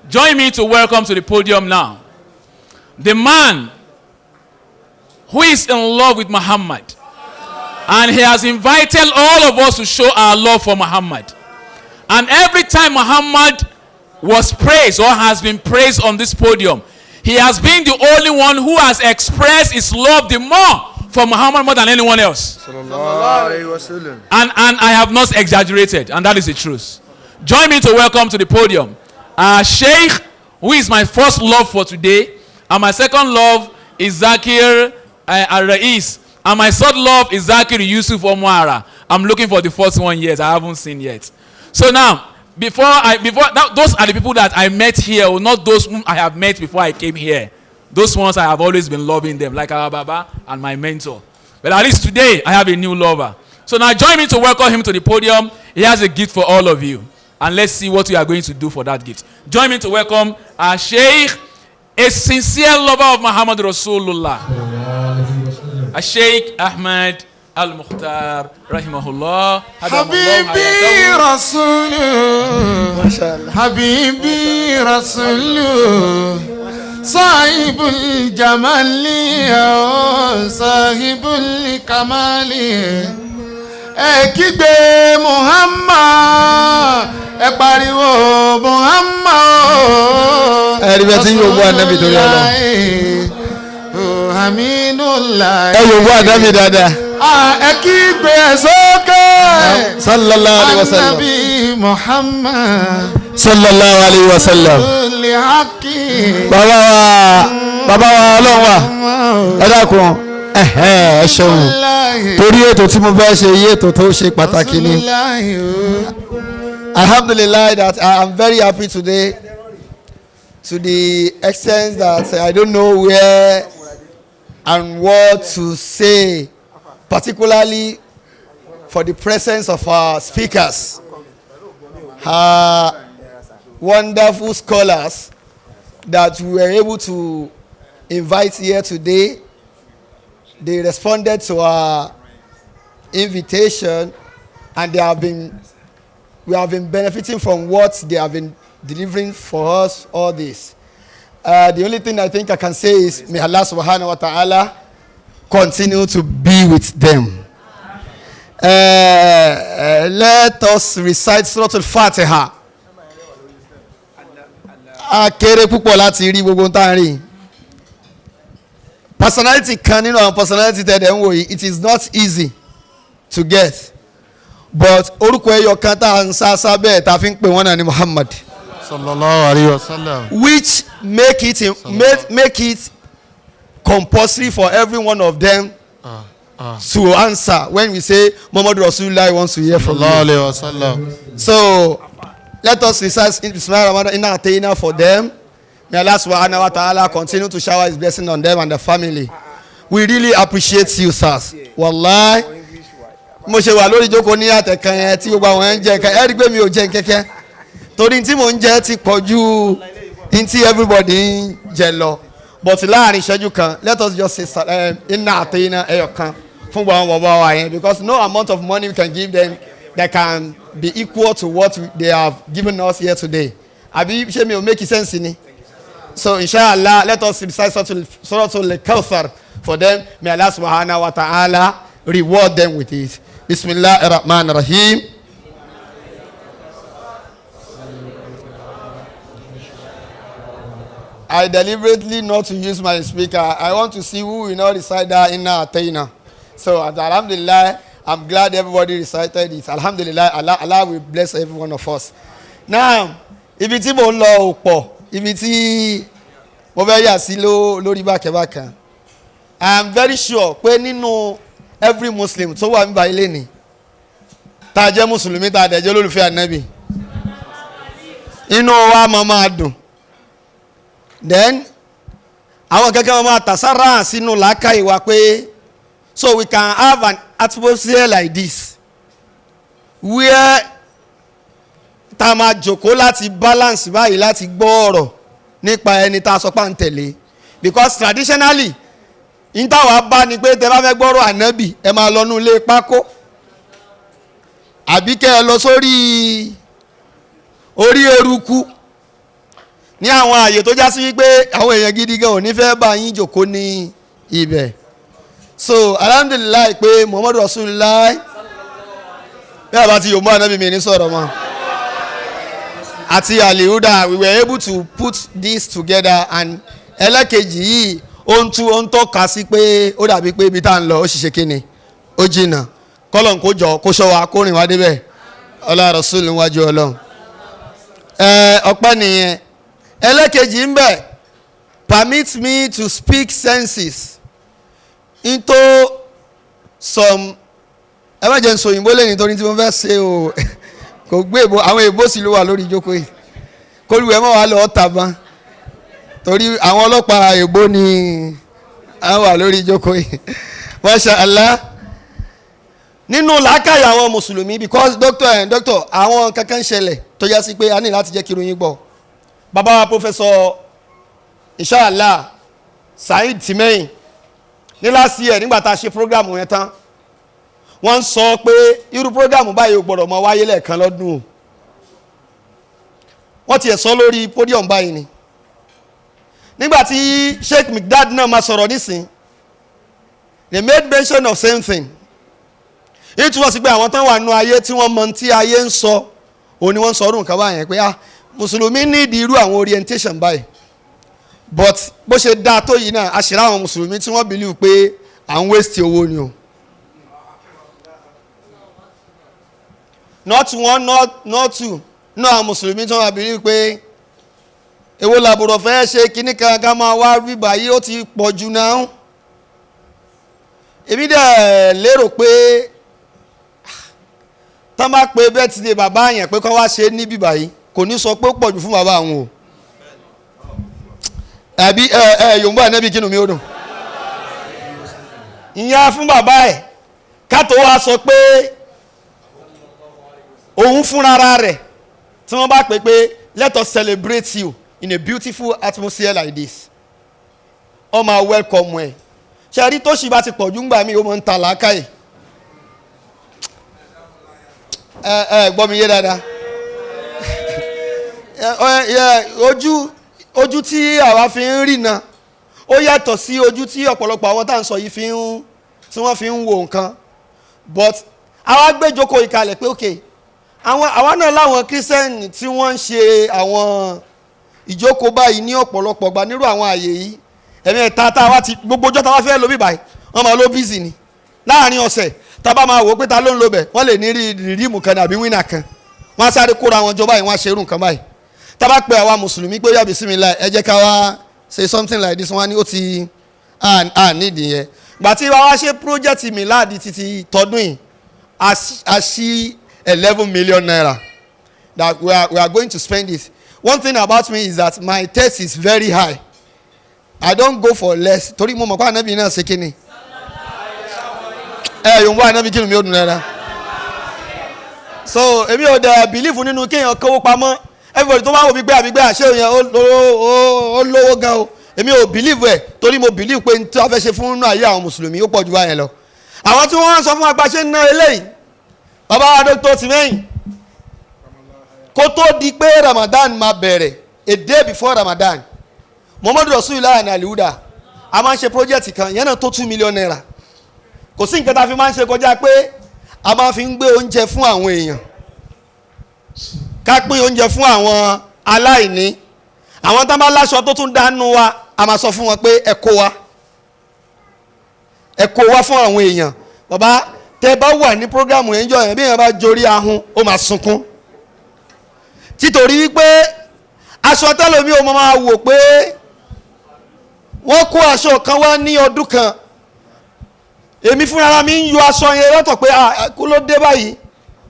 Join me to welcome to the podium now the man who is in love with Muhammad. And he has invited all of us to show our love for Muhammad. And every time Muhammad was praised or has been praised on this podium, he has been the only one who has expressed his love the more for Muhammad more than anyone else. Sallallahu alayhi wa sallam. And I have not exaggerated, and that is the truth. Join me to welcome to the podium Sheikh, who is my first love for today, and my second love is Zakir Al-Rais, and my third love is Zakir Yusuf Omoara. I'm looking for the first one yet. I haven't seen yet. So now, before I before that, those are the people that I met here, or not those whom I have met before I came here. Those ones I have always been loving them, like our Baba and my mentor. But at least today, I have a new lover. So now join me to welcome him to the podium. He has a gift for all of you. And let's see what we are going to do for that gift. Join me to welcome our Sheikh, a sincere lover of Muhammad Rasulullah. A Sheikh Ahmed Al Mukhtar, rahimahullah. حبيبي رسول، حبيبي رسول، صاحب الجمال، صاحب الكمال. Ẹ kígbe Muhammad, ẹ pariwo Muhammad. Ẹ rí bẹ́ẹ̀ tí ń yòǹbó Ànábì torí Ọlọ́run. Aminullah. Ẹ yòǹbó Ànábì dáadáa. Ah, ẹ kígbe ẹ sókè. Sallallahu alayhi wa sallam. Anabi Muhammad. Sallallahu alayhi wa sallam. Lihaki. Bàbá wa, bàbá wa, Ọlọ́run wa, ẹ dákun, ẹhẹ́, ẹ ṣeun. Torí ètò tí mo fẹ́ ṣe yí, ètò tó ṣe pàtàkì ni. Alhamdulillah that I am very happy today, to the extent that I don't know where and what to say, particularly for the presence of our speakers, our wonderful scholars that we were able to invite here today. They responded to our invitation and they have been we have been benefiting from what they have been delivering for us all this. The only thing I think I can say is may Allah subhanahu wa ta'ala continue to be with them. Let us recite Surah Al-Fatiha. A kéré púpọ̀ láti rí gbogbo tá à ń rí. Personality kan nínú àwọn personality tẹ̀lé ń wò yìí, it is not easy to get, but orúkọ ẹyọ kan tá à ń sá sábẹ́ tá a fi ń pè wọ́n náà ní Muhammad, Sallallahu alayhi wa sallam. Which make it compulsory for every one of them to answer when we say Muhammadu Rasulullah wants to hear from Sallallahu you. Alayhi wa sallam. So let us recite Bismillah Rahman Inna Atayna for them. May Allah subhanahu wa ta'ala continue to shower his blessing on them and the family. We really appreciate you, sirs. Wallahi, mo ṣe wà lórí ìjókòó ní àtẹ̀kàn yẹn tí gbogbo àwọn ẹ̀ ń jẹ nǹkan, ẹ rí i pé mi ò jẹ nkẹ́kẹ́ torí tí mò ń jẹ ti pọ̀ ju ní tí everybody ń jẹ lọ. But láàrin ìṣẹ́jú kan, let us just say Inna Atayna ẹyọ kan fún gbogbo àwọn bàbá wa yẹn, because no amount of money we can give them that can be equal to what they have given us here today. Àbí ṣé mi ò make sense ni? So inshallah, let us recite Suratul Kawthar for them. May Allah subhanahu wa ta'ala reward them with it. Bismillah ar-Rahman ar-Rahim. I deliberately not to use my speaker. I want to see who will not recite that Inna Atayna. So alhamdulillah, I'm glad everybody recited it. Alhamdulillah, Allah will bless every one of us. Now, ibi tí mo ń lọ ò pọ̀, ibi tí mo fẹ́ yà sí lórí bákẹ́bákan. I am very sure pé nínú every Muslim tó wà níbàá ilé ni, tá a jẹ́ Mùsùlùmí, tá a dẹ̀ jẹ́ olólùfẹ́ Ànábì, inú wa máa máa dùn. Then àwọn kankan máa tàsára sínú làákàyè wa pé so we can have an atmosphere like this where tá a máa jòkó láti balance báyìí láti gbọ́ ọ̀rọ̀ nípa ẹni tá a sọ pé à ń tẹ̀lé, because traditionally n táwa bá ni pé tẹ bá fẹ́ gbọ́rọ̀ Ànábì, ẹ máa lọ nú ilé pákó àbí kẹ́ ẹ lọ sórí orí eruku. Ní àwọn ààyè tó já sí wípé àwọn èèyàn gidi gan ò ní fẹ́ bá yín jòkó ní ibẹ̀. So alhamdulillahi pé Muhammadu Rasulullah bí a bá ti yòǹbó ànábì mi ní sọ̀rọ̀ mọ́ àti Alihuda, we were able to put this together. And ẹlẹ́kejì yìí, ó ń tú, ó ń tọ́ka sí pé ó dàbí pé ibi tá à ń lọ ó ṣiṣẹ́ kíni, ó jìnnà. Kọ́lọ̀ kó jọ kó ṣọ́ wa, kó rìn wá débẹ̀, ọlá Rasul níwájú Ọlọ́run. Ẹ ọpẹ́ nìyẹn. Ẹlẹ́kejì ń bẹ̀, permit me to speak senses into some. Ẹ má jẹ́ n sọ òyìnbó lẹ́yìn torí tí mo fẹ́ ṣe o kò gbé èbó. Àwọn èbó sì ló wà lórí ìjókòó yìí, kólúwẹ̀ mọ́ wàá lọ́ọ́ tàbọn torí àwọn ọlọ́pàá èbó ni àwọn wà lórí ìjókòó yìí. Masha Allah, nínú làákàyè àwọn mùsùlùmí, because doctor and doctor, àwọn kankan ṣẹlẹ̀ tó yá sí pé a ní láti jẹ́ kí irun gbọ́. Bàbá wa Professor inshallah Saheed Timehin, ní last year, nígbà tá a ṣe program yẹn tán, wọ́n ń sọ pé irú program báyìí ò gbọ́dọ̀ mọ wáyé lẹ́ẹ̀kan lọ́dún o. Wọ́n tiẹ̀ sọ lórí podium báyìí ni. Nígbà tí Sheikh Mikdad náà máa sọ̀rọ̀ nísìn, they made mention of same thing. Yìí túmọ̀ sí pé àwọn tán wà nínú ayé tí wọ́n mọ tí ayé ń sọ, òun ni wọ́n ń sọ ọdún nǹkan báyẹn pé, ah, mùsùlùmí need irú àwọn orientation báyìí. But bó ṣe dáa tó yìí náà, a ṣe ráwọn mùsùlùmí tí wọ́n believe pé à ń waste owó ni o. Not one, not two náà, àwọn mùsùlùmí tí wọ́n believe pé èwo làbùrọ̀ fẹ́ ṣe kíní kan ká máa wá bíbà yìí, ó ti pọ̀ jù náà. Èmi dẹ̀ lérò pé tán bá pe birthday bàbá yẹn pé kọ́ wá ṣe ní bíbà yìí, kò ní sọ pé ó pọ̀ jù fún bàbá àwọn o. Àbí ẹ ẹ yorùbá ànábì, kínú mi ó dùn ìyẹn fún bàbá ẹ̀, ká tó wá sọ pé òun fúnra rẹ̀ tí wọ́n bá pè pé let us celebrate you in a beautiful atmosphere like this, wọ́n máa welcome ẹ̀. Ṣe rí, tó ṣì bá ti pọ̀ jù ńgbà mí, ó máa ń ta làákàyè. Ẹ ẹ gbọ́ mi yé dáadáa. Ẹ ojú tí àwa fi ń rìnà, ó yàtọ̀ sí ojú tí ọ̀pọ̀lọpọ̀ àwọn tá à ń sọ yìí fi ń tí wọ́n fi ń wo nǹkan. But àwa gbé jókòó ìkàlẹ̀ pé ok, àwọn àwa náà láwọn Christian tí wọ́n ń ṣe àwọn ìjókòó báyìí ní ọ̀pọ̀lọpọ̀ gbà nírú àwọn àyè yìí. Ẹ̀mí ẹ̀ta tá a wá ti gbogbo ọjọ́ tá a wá fẹ́ lo bí báyìí, wọ́n máa ló busy ni. Láàrin ọ̀sẹ̀, tá a bá máa wò ó pé ta ló ń lo bẹ̀, wọ́n lè ní rí rìdíìmù kan àbí winner kan, wọ́n á sáré kóra wọn jọ báyìí, wọ́n á ṣe irú nǹkan báyìí. Tá a bá pe àwa mùsùlùmí pé yàbí sí mi láì, ẹ jẹ́ ká wá ṣe something like this, wọ́n á ní ó ti à nídìí yẹn. Gbà tí wàá wá ṣe project milad títí tọdún yìí, a ṣí ₦11 million that we are going to spend it. One thing about me is that my taste is very high. I don't go for less, torí mo mọ̀ pé ànábì náà ṣe kíni. Ẹ yòówó ànábì, kí ni mi ò dùn dáadáa. So èmi ò dẹ̀ believe nínú kéèyàn kówó pamọ́. Everybody tó bá wò mí gbé àbí gbé àṣẹ yẹn, ó lówó gan o, èmi ò believe ẹ̀, torí mo believe pé n tí wọ́n fẹ́ ṣe fún inú ayé àwọn mùsùlùmí, ó pọ̀ ju báyẹn lọ. Àwọn tí wọ́n wá ń sọ fún wa pé ṣé ń ná eléyìí, bàbá wa Dr. Tìmẹ́yìn, kó tó di pé Ramadan máa bẹ̀rẹ̀, a day before Ramadan, Muhammadu Rasulillah and Alihuda, a máa ń ṣe project kan yẹn náà tó ₦2 million. Kò sí nǹkan tá a fi máa ń ṣe kọjá pé a máa fi ń gbé oúnjẹ fún àwọn èèyàn, ká pín oúnjẹ fún àwọn aláìní. Àwọn tá bá láṣọ tó tún dánú wa, a máa sọ fún wọn pé ẹ kó wa, ẹ kó wa fún àwọn èèyàn. Bàbá, tẹ bá wà ní program yẹn jọ yẹn, bí èèyàn bá jorí ahun, ó máa sunkún, títorí wípé aṣọ tẹlomi ò máa wò pé wọ́n kó aṣọ kan wá ní ọdún kan. Èmi fúnra mi ń yọ aṣọ yẹn lọ́tọ̀ pé kó ló dé báyìí,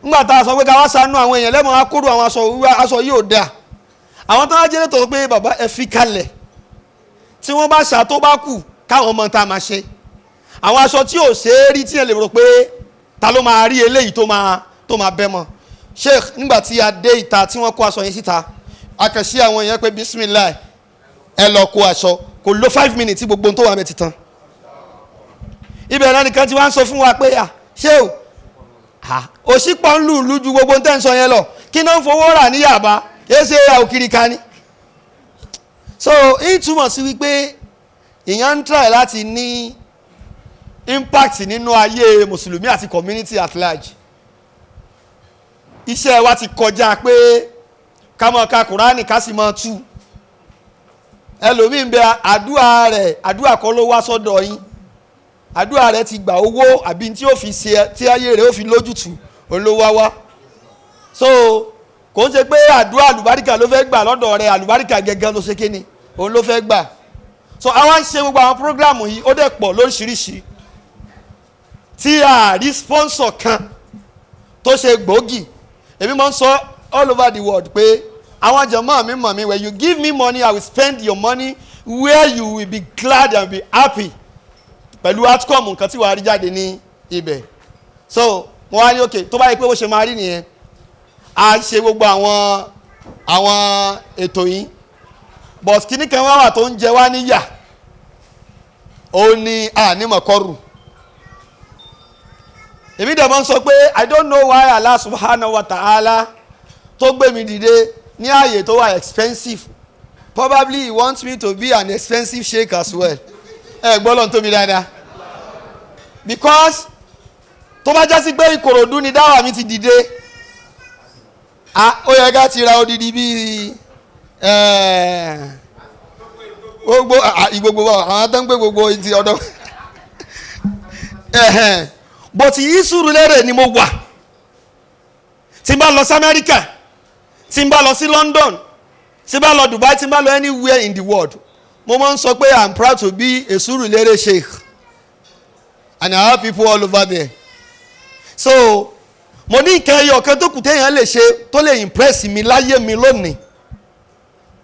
ńgbà tá a sọ pé ká wá ṣàánú àwọn èèyàn lẹ́mọ̀, akóró àwọn aṣọ wíwá, aṣọ yìí ò dáa. Àwọn tó wá jẹ́ lẹ́tọ̀ọ́ pé bàbá, ẹ fi kalẹ̀, tí wọ́n bá ṣà tó bá kù, káwọn ọmọ tá a máa ṣe àwọn aṣọ tí ò ṣe é rí, tí ẹ lè rò pé ta ló máa rí eléyìí tó máa bẹ́ mọ́. Sheikh, nígbà tí a dé ìta tí wọ́n kó aṣọ yẹn síta, a kàn sí àwọn èèyàn pé bismillah, ẹ lọ kó aṣọ. Kò lo 5 minutes tí gbogbo ohun tó wà mẹ́ ti tán. Ibẹ̀ náà nìkan tí wọ́n á sọ fún wa pé à ṣé o òṣìpọ̀ ń lù lù ju gbogbo tẹ́ ń sọ yẹn lọ. Kí náà ń fowó rà ní Yàbá? Yéé ṣe òkìrìkà ni. So ń túmọ̀ sí wípé ìyẹn ń try láti ní impact nínú ayé mùsùlùmí àti community at large. Iṣẹ́ wa ti kọjá pé ká máa ka Kùránì ká sì máa tú. Ẹlòmíín bẹ, àdúrà rẹ̀, àdúrà kọ́ ló wá sọ́dọ̀ yín, àdúrà rẹ̀ ti gbà owó àbí tí ó fi ṣe tí ayé rẹ̀ ó fi lójútùú, òun ló wá wá. So kò ń ṣe pé àdúrà àlùbáríkà ló fẹ́ gbà lọ́dọ̀ rẹ̀, àlùbáríkà gẹ́gẹ́ ló ṣe kíni, òun ló fẹ́ gbà. So àwọn ń ṣe gbogbo àwọn program yìí, ó dẹ̀ pọ̀ lóríṣiríṣi tí a rí sponsor kan tó ṣe gbòógì. Èmi máa ń sọ all over the world pé àwọn jàmáà mi mọ̀ mi, when you give me money, I will spend your money where you will be glad and be happy pẹ̀lú outcome nǹkan tí wàá rí jáde ní ibẹ̀. So mo wá ní, okay, tó bá yẹ pé bó ṣe máa rí nìyẹn, a ṣe gbogbo àwọn ètò yìí, but kíní kan wá wà tó ń jẹ wá níyà, ó ní ànímọ̀kọ́rù. Èmi dẹ̀ máa ń sọ pé I don't know why Allah subhanahu wa ta'ala tó gbé mi dìde ní ààyè tó wà expensive. Probably he wants me to be an expensive sheikh as well. Ẹ gbọ́ lọ́n tóbi dáadáa, because tó bá jásí pé Ìkòròdú ni dáwà mi ti dìde, ó yẹ ká ti ra odidi bíi gbogbo ìgbogbo àwọn tó ń gbé gbogbo ti ọ̀dọ̀, but Sùúrùlérè ni mo wà. Tí n bá lọ sí Amẹ́ríkà, tí n bá lọ sí London, tí n bá lọ Dubai, tí n bá lọ anywhere in the world, mo máa ń sọ pé I am proud to be a Sùúrùlérè sheikh and I have people all over there. So mo ní nǹkan ẹyọ kan tó kù téèyàn lè ṣe tó lè impress mi láyé mi lónìí,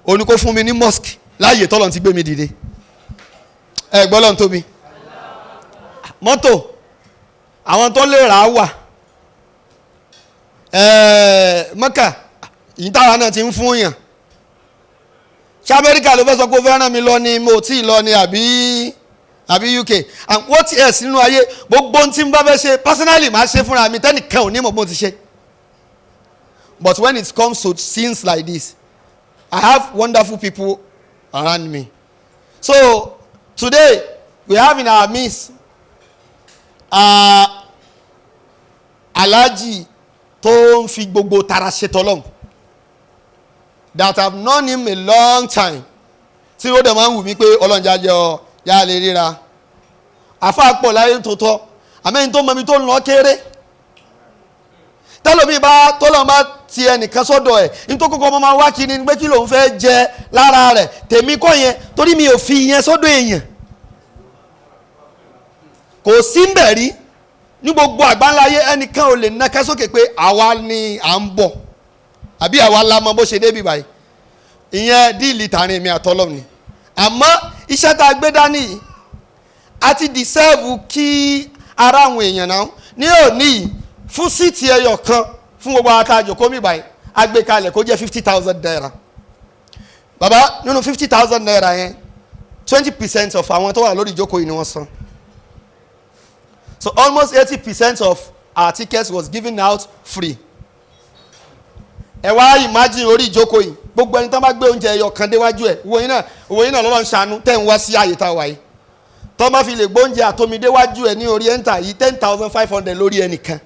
òun ni kó fún mi ní mosque láàyè tọ́lọ̀ ti gbé mi dìde. Ẹ gbọ́ lọ́n tóbi. Mọ́tò, àwọn tó lè rà á wà. Mọ́kà yìí táwa náà ti ń fún yàn. Ṣé Amẹ́ríkà ló fẹ́ sọ pé ó fẹ́ ràn mí lọ ni mo tí ì lọ ni, àbí UK and what else nínú ayé? Gbogbo ohun tí n bá fẹ́ ṣe personally, máa ṣe fúnra mi, tẹ́nìkan ò ní mọ̀ bó ti ṣe. But when it comes to things like this, I have wonderful people around me. So today we have in our midst Alhaji tó ń fi gbogbo tara ṣe tọ́lọ́mù, that have known him a long time, tí ó dẹ̀ máa ń wù mí pé ọlọ́njà jẹ́ ọ yá lè ríra. Àfa pọ̀ láyé tó tọ́, àmẹ́yìn tó mọ ibi tó ń lọ kéré. Tẹ́lómi bá tọ́lọ́ bá ti ẹnìkan sọ́dọ̀ ẹ̀, nítorí kókó ọmọ máa wá kiri ni pé kí lòun fẹ́ jẹ lára rẹ̀. Tèmi kọ́ yẹn, torí mi ò fi yẹn sọ́dọ̀ èèyàn, kò sí ń bẹ̀ rí ní gbogbo àgbáńláyé. Ẹnìkan ò lè nàka sókè pé àwa ni à ń bọ̀ àbí àwa la mọ bó ṣe débi báyìí. Ìyẹn deal tààrin mi àtọ́lọ́ ni. Àmọ́ iṣẹ́ tá a gbé dání yìí, a ti deserve kí ara àwọn èèyàn náà ní òní yìí fún seat ẹyọ kan fún gbogbo àwọn àtàjò kó mi báyìí. A gbé kalẹ̀ kó jẹ́ ₦50,000. Bàbá, nínú ₦50,000 yẹn, 20% of àwọn tó wà lórí ìjókòó yìí ni wọ́n san. So almost 80% of our tickets was given out free. Ẹ wá imagine orí ìjókòó yìí, gbogbo ẹni tó bá gbé oúnjẹ ẹyọ kan déwájú ẹ, wo yín náà, wo yín náà, lọ́wọ́ ń ṣàánú tẹ́ ń wá sí àyè tá a wà yìí, tó bá fi lè gbóúnjẹ àtomi déwájú ẹ ní Oriental yìí, 10,500 lórí ẹnìkan.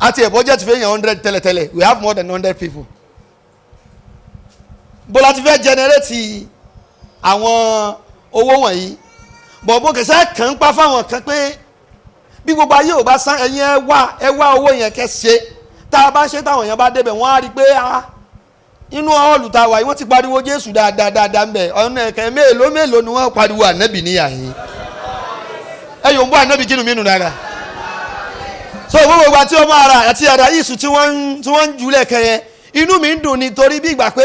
Àti ẹ̀ budget fẹ́ yàn 100 tẹ́lẹ̀tẹ́lẹ̀, we have more than 100 people. Bó la ti fẹ́ generate àwọn owó wọ̀nyí? Bọ̀ bó kẹsẹ́ kàn ń pa fáwọn kan pé bí gbogbo ayé ò bá san, ẹ̀yin ẹ wá owó yẹn kẹ́ ṣe. Tá a bá ṣe, táwọn èèyàn bá débẹ̀, wọ́n á rí i pé ah, inú hall tá a wà yìí, wọ́n ti pariwo Jésù dáadáa dáadáa ń bẹ̀. Ọ̀nà ẹ̀kẹ́ mélòó mélòó ni wọ́n pariwo ànábì níyà yín? Ẹ yóò ń bọ́ ànábì kínú mi nù dáadáa. So gbogbo ìgbà tí ọmọ ara àti ara ìsù tí wọ́n ń jùlẹ̀ kẹyẹ, inú mi ń dùn ni, torí bí ìgbà pé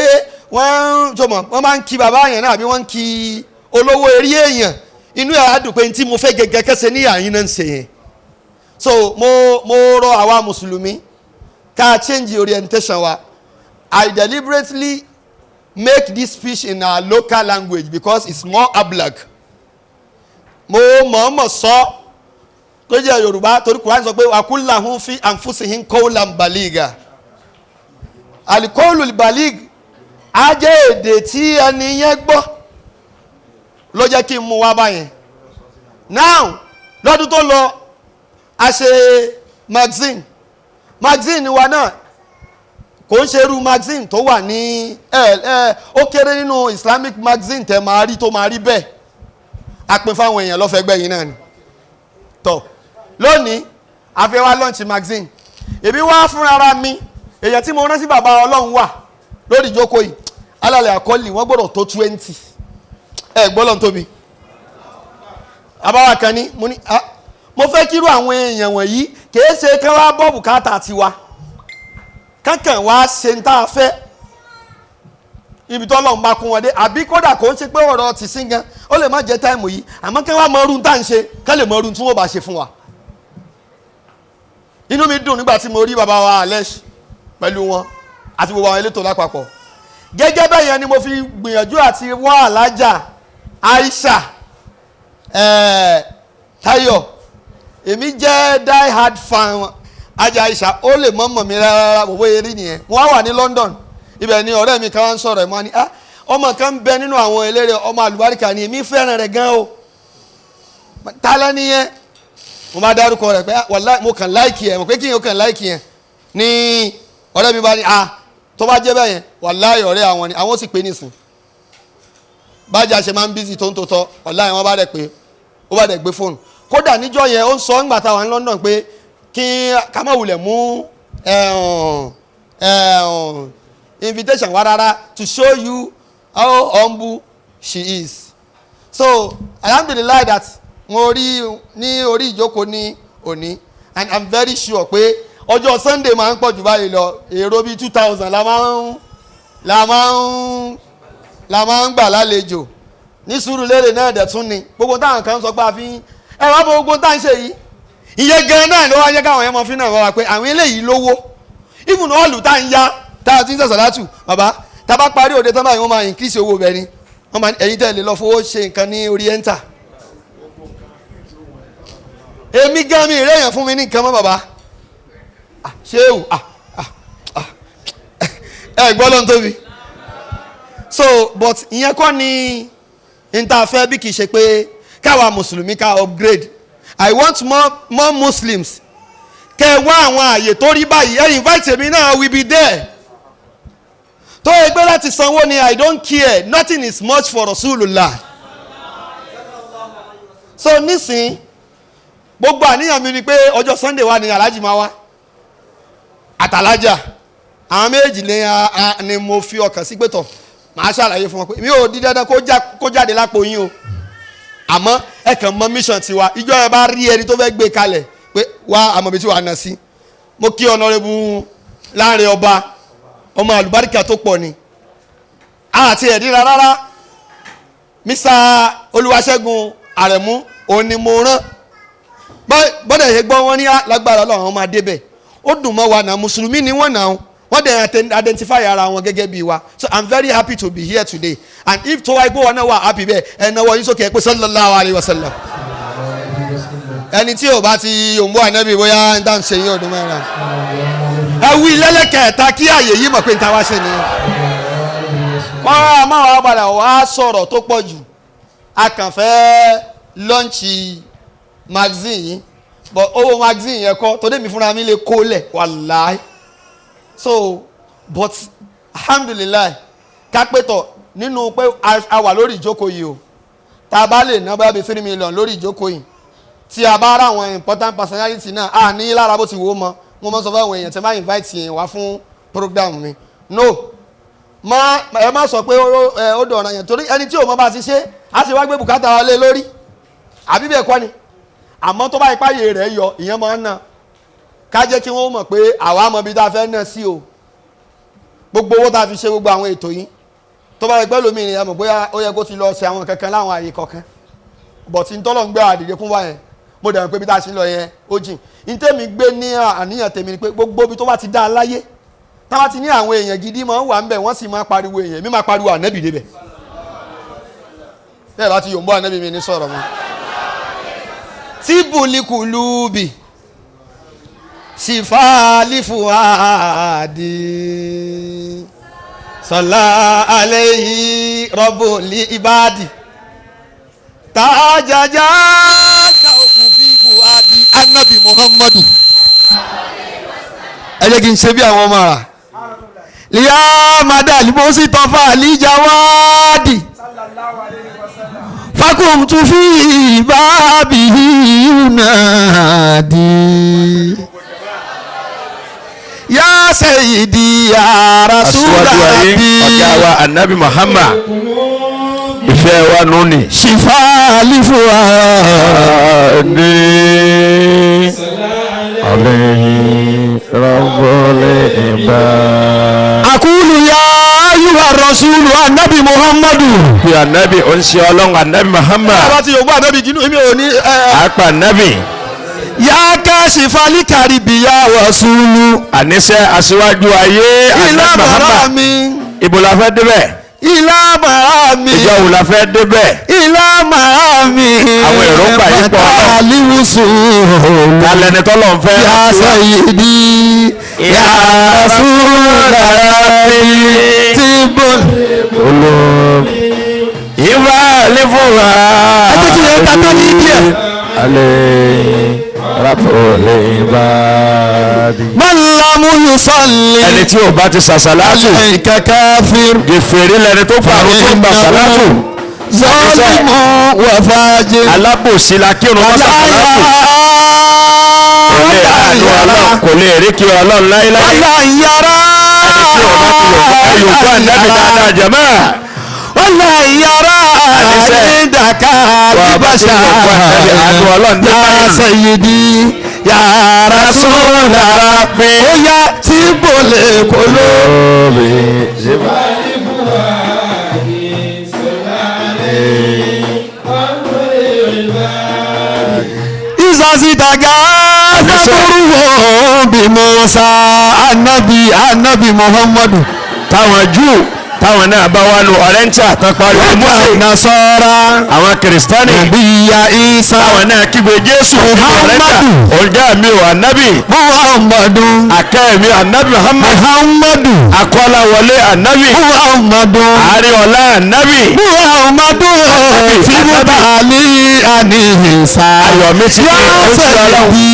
wọ́n ń jọmọ̀, wọ́n máa ń kí bàbá yẹn náà àbí wọ́n ń kí olówó eré èèyàn, inú ẹ̀ á dùn pé tí mo fẹ́ gẹ́gẹ́ kẹsẹ̀ níyà yín náà ń ṣe yẹn. So mo rọ àwa mùsùlùmí ká change orientation wa. I deliberately make this speech in our local language because it's more ablag. Mo mọ̀ọ́mọ̀ sọ tó jẹ́ Yorùbá torí Quran sọ pé وقل لهم في أنفسهم قولا بليغا. القول البليغ. Á jẹ́ èdè tí ẹni yẹn gbọ́ ló jẹ́ kí n mú wá báyẹn. Now lọ́dún tó lọ a ṣe magazine. Magazine wa náà kò ń ṣe irú magazine tó wà ní ẹ ẹ ó kéré nínú Islamic magazine tẹ máa rí tó máa rí bẹ́ẹ̀. A pín fáwọn èèyàn lọ́fẹ̀ẹ́ gbẹ̀yìn náà ni. Tọ́ lónìí a fẹ́ wá launch magazine. Èmi wá fúnra mi, èèyàn tí mo rán sí bàbá Ọlọ́run wà lórí ìjókòó yìí, alálẹ̀ àkọọ́lì wọ́n gbọ́dọ̀ tó 20. Ẹ gbọ́ lọ́n tóbi. Àbáwá kan ní mo ní mo fẹ́ kírú àwọn èèyàn wọ̀nyí kìí ṣe kán wá bọ́ bùkátà tiwa, kankan wá ṣe ń tá a fẹ́ ibi tó Ọlọ́run bá kún wọn dé, àbí kódà kò ń ṣe pé ọ̀rọ̀ ti sí gan, ó lè má jẹ́ táìmù yìí, àmọ́ kán wá mọ irú tá à ń ṣe, kán lè mọ irú tí wọ́n bá ṣe fún wa. Inú mi dùn nígbà tí mo rí bàbá wa Alesh pẹ̀lú wọn àti gbogbo àwọn elétò lápapọ̀. Gẹ́gẹ́ bẹ́ẹ̀ yẹn ni mo fi gbìyànjú àti wá Alájà Aisha Táyọ̀. Èmi jẹ́ die hard fan Aja Aisha, ó lè mọ̀ mọ̀ mi rárá bòbó eré nìyẹn. Mo wá wà ní London, ibẹ̀ ni ọ̀rẹ́ mi kan wá ń sọ̀rọ̀ ẹ̀ mọ́ ni ọmọ kan ń bẹ nínú àwọn eléré ọmọ àlùbáríkà ni, èmi fẹ́ràn rẹ̀ gan o. Tálẹ́ nìyẹn, mo máa dárúkọ rẹ̀ pé wàláì mo kàn láìkì ẹ̀, mo pé kí n yóò kàn láìkì yẹn ní ọ̀rẹ́ mi bá ní tó bá jẹ́ bẹ́ẹ̀ yẹn wàláì ọ̀rẹ́ àwọn ni, àwọn sì pé nísìn. Bájà ṣe máa ń bísí tó ń tòótọ́, wàláì wọ́n bá dẹ̀ pé ó bá dẹ̀ gbé fóònù. Kódà níjọ́ yẹn ó ń sọ ńgbà táwa ní London pé kí ká má wulẹ̀ mú invitation wá rárá, to show you how humble she is. So alhamdulillah that mo rí ní orí ìjókòó ní òní, and I'm very sure pé ọjọ́ Sunday máa ń pọ̀ jù báyìí lọ, èrò bíi 2000 la máa ń gbà lálejò ní Sùúrùlérè náà dẹ̀ tún ni gbogbo táwọn kan sọ pé a fi ń ẹ wá bọ gbogbo tá à ń ṣe yìí, ìyẹn gan náà ló wá yẹ káwọn yẹn mọ fínà wá pé àwọn eléyìí lówó. Even ọ̀lù tá à ń yá tá a ti ń sọ̀sọ̀ látù bàbá tá a bá parí òde tán báyìí wọ́n máa increase owó bẹ́ẹ̀ ni, wọ́n máa ẹ̀yin tẹ́ lè lọ fowó ṣe nǹkan ní Oriental. Èmi gan mi ìrẹ́yàn fún mi ní nǹkan mọ́ bàbá ṣéwù ẹ gbọ́ lọ́n tóbi. So but ìyẹn kọ́ ni n ta fẹ́, bí kì í ṣe pé káwa mùsùlùmí ká upgrade. I want more Muslims kẹ wá àwọn àyè tó rí báyìí, ẹ invite èmi náà, we be there. Tó o gbé láti sanwó ni, I don't care, nothing is much for Rasulullah. So nísìn gbogbo àníyàn mi ni pé ọjọ́ Sunday wa ni Alhaji máa wá àtàlájà, àwọn méjì ni mo fi ọkàn sí pé tọ̀ màá ṣàlàyé fún wọn pé mi ò di dandan kó jáde lápò yín o, àmọ́ ẹ kàn mọ mission tiwa. Ìjọ ẹ bá rí ẹni tó fẹ́ gbé kalẹ̀ pé wá àmọ́ ibi tí wàá nà sí. Mo kí Honorable Láàrin Ọba, ọmọ àlùbáríkà tó pọ̀ ni, àti ẹ̀dínra rárá. Mr. Olúwaṣẹ́gun Àrẹ̀mú òun ni mo rán bọ́dẹ̀ ṣe gbọ́ wọn ní lágbára Ọlọ́run àwọn máa débẹ̀. Ó dùn mọ́ wa náà, mùsùlùmí ni wọ́n náà, wọ́n dẹ̀ identify ara wọn gẹ́gẹ́ bí wa. So I'm very happy to be here today, and if tó wáyé pé wọn náà wà happy bẹ́ẹ̀, ẹ náwó yín sókè ẹ pé sallallahu alayhi wa sallam. Ẹni tí ò bá ti yòǹbó ànábì bóyá ń dá ń ṣe yín ọdún mẹ́rin. Ẹ wí lẹ́lẹ́kẹ̀ẹ́ta kí àyè yìí mọ̀ pé ń ta wá ṣe nìyẹn. Wọ́n á máa wá padà wá sọ̀rọ̀ tó pọ̀ jù, a kàn fẹ́ lọ́ǹchì magazine yìí, but owó magazine yẹn kọ́ torí mi fúnra mi lè kó lẹ̀ wàláì. So but alhamdulillah kápẹ́tọ̀ nínú pé a wà lórí ìjókòó yìí o, tá a bá lè ná bá bí 3 million lórí ìjókòó yìí, tí a bá rà àwọn important personality náà a ní lára bó ti wò ó mọ. Mo mọ sọ fún àwọn èèyàn tí wọ́n bá invite yẹn wá fún program mi, no má ẹ má sọ pé ó dọ̀ràn yẹn, torí ẹni tí ò mọ bá ti ṣe á sì wá gbé bùkátà wa lé lórí, àbí bẹ́ẹ̀ kọ́ ni. Àmọ́ tó bá ipá yè rẹ̀ yọ ìyẹn máa ń ná, ká jẹ́ kí wọ́n mọ̀ pé àwa mọ ibi tá a fẹ́ ná sí o. Gbogbo owó tá a fi ṣe gbogbo àwọn ètò yìí, tó bá yẹ pẹ́ lómi ni a mọ̀ bóyá ó yẹ kó ti lọ ṣe àwọn kankan láwọn àyè kọ̀ọ̀kan, bọ̀tí ń tọ́lọ̀ ń gbé àdìdẹ fún wa yẹn, mo dẹ̀ mọ̀ pé ibi tá a ṣe ń lọ yẹn ó jìn. Ní tèmi gbé ní àníyàn tèmi ni pé gbogbo ibi tó bá ti dá a láyé, tá bá ti ní àwọn èèyàn gidi máa ń wà ń bẹ̀, wọ́n sì máa pariwo èèyàn, mi máa pariwo ànábì débẹ̀. Bẹ́ẹ̀ bá ti yòǹbó ànábì mi ní sọ̀rọ̀ mọ́. Tíbùlìkùlùbì sífàlìfùhàdì Sọlá alayhi rabbul ibadi. Tajaja ṣàwùkù fífò adi Anabi Muhammadu. Ẹ jẹ́ kí n ṣe bí àwọn ọmọ rà. Liya madali mo sì tọ́fà àlíjà wáàdì. Fakum tu fi báàbí yunadi. Ya sayyidi ya Aṣíwájú ayé, ọ̀gá Rasulullah. wa Anabi Muhammad, ìfẹ́ wa nù ní. Shifa alifuwa. Adé alayhi rabbul ibad. Akulu ya ayuha rasulu anabi Muhammadu. Bí Anabi ó ń ṣe Ọlọ́run Anabi Muhammad. Bàbá ti Yorùbá anabi kìnnú èmi ò ní. Àpà Anabi. Ya kashifa likaribi ya rasulu. Àníṣe aṣíwájú ayé Ilá Anabi bàrà Muhammad. mi. Ibo la fẹ́ débẹ̀? Ilá bàrà mi. Ìjọ wo la fẹ́ débẹ̀? Ilá màrà mi. Àwọn èròǹgbà yìí pọ̀. Aliwusu. Talẹ́ni tọ́lọ̀ ń fẹ́. Ya sayyidi ya Rasulullah. Tibun. Ìwà àlefòwà. Ẹ jẹ́ kí ẹ ta tán ní díẹ̀. Alẹ́ rabbul ibad. Man lam yusalli. Ẹni tí ò bá ti sàṣàlátù. Alayka kafir. Gèfèrí lẹni tó fàrún tó gbà sàlátù. Zalimu wa fajir. Alábòsí la kírun wọ́n sàṣàlátù. Kò lè àánú Ọlọ́run, kò lè rí kí Ọlọ́run láéláé. Wala yara. Ẹni tí ò bá ti yòókù ànábì dáadáa jẹ̀mọ́. Wala yara. Àníṣe. Indaka Wà á bá ti libasha. yòókù ànábì, àánú Ọlọ́run dé Ya báyìí. sayyidi ya Rasulullah. Ó yá tí bòlè kóló. Izazitaga fẹ́kúrúwò bí Musa anabi anabi Muhammadu. Táwọn Júù táwọn náà bá wà lù ọ̀rẹ́ńtà tán pariwo Wọ́n Mósè. Nasara Àwọn Kìrìsìtánì Nabiya Isa táwọn náà kígbe Jésù ọ̀rẹ́ńtà. Muhammadu. Ọ̀gá mi ò ànábì. Muhammadu Akẹ́ mi ànábì Muhammad. Muhammadu Akọ́láwọlé ànábì. Muhammadu Àárẹ̀ọlá ànábì. Muhammadu Fimutali Anisa. Ayọ̀ mi ti dé, Ya ó ti Ọlọ́run. Sayyidi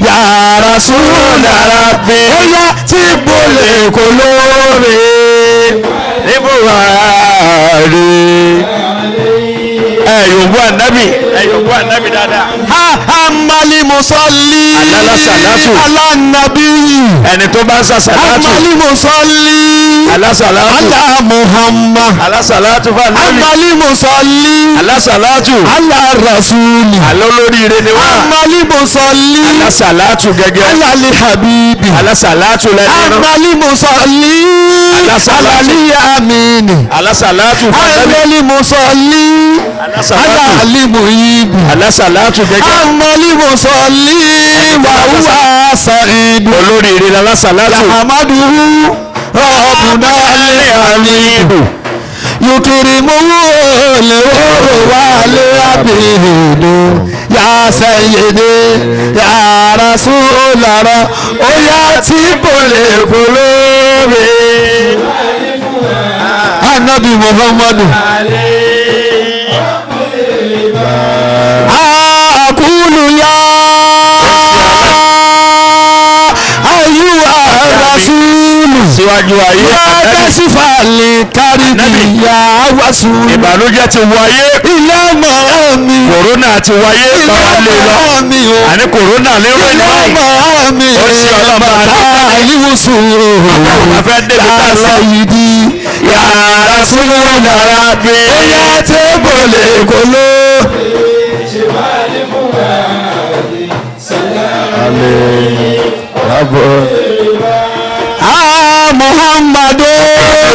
ya Rasulullah. Ó yá tí bòlè kò lóore. Ní Buhari. Ẹ yòówù ànábì. Ẹ yòówù ànábì dáadáa. Ha amali musalli Alala salatu. ala nabi Ẹni tó bá ń sàṣàlátù. amali musalli Alásàlátù. ala Muhammad Alásàlátù fún ànábì. amali musalli Alásàlátù. ala rasuli Àlọ́ olóríire ni wá. amali musalli Alásàlátù gẹ́gẹ́. ala li habibi Alásàlátù lẹ́nu. amali musalli Ala salatu. ala li amini Alásàlátù fún ànábì. amali musalli Alásàlátù. ala li muhibi Alásàlátù gẹ́gẹ́. amali musalli wa huwa sa'idu. Olóríire lálásàlátù. Ahmaduhu Rabbuna al-Hamidu yukirimuhu leworo wale abidu ya sayyidi ya Rasulallah oya tí bòlè kólóore. Anabi Muhammadu. Akulu ya ayuha rasulu. Síwájú ayé Ya ànábì. kasifa li karibi Ànábì. ya wasulu. Ìbànújẹ́ ti wáyé. Ilé màá mi. Kòrónà ti wáyé. Ilé Báwa lè lọ. màá mi o. Àní kòrónà lérò Ilé ìnáwó. màá mi. Ó ṣe ọlọ́mọ Bàtà àyíwòsàn. Báwo la fẹ́ débi tá Ya a lọ? sayyidi ya Rasulallah. Ó yá tí bòlè kóló. Ah Muhammadu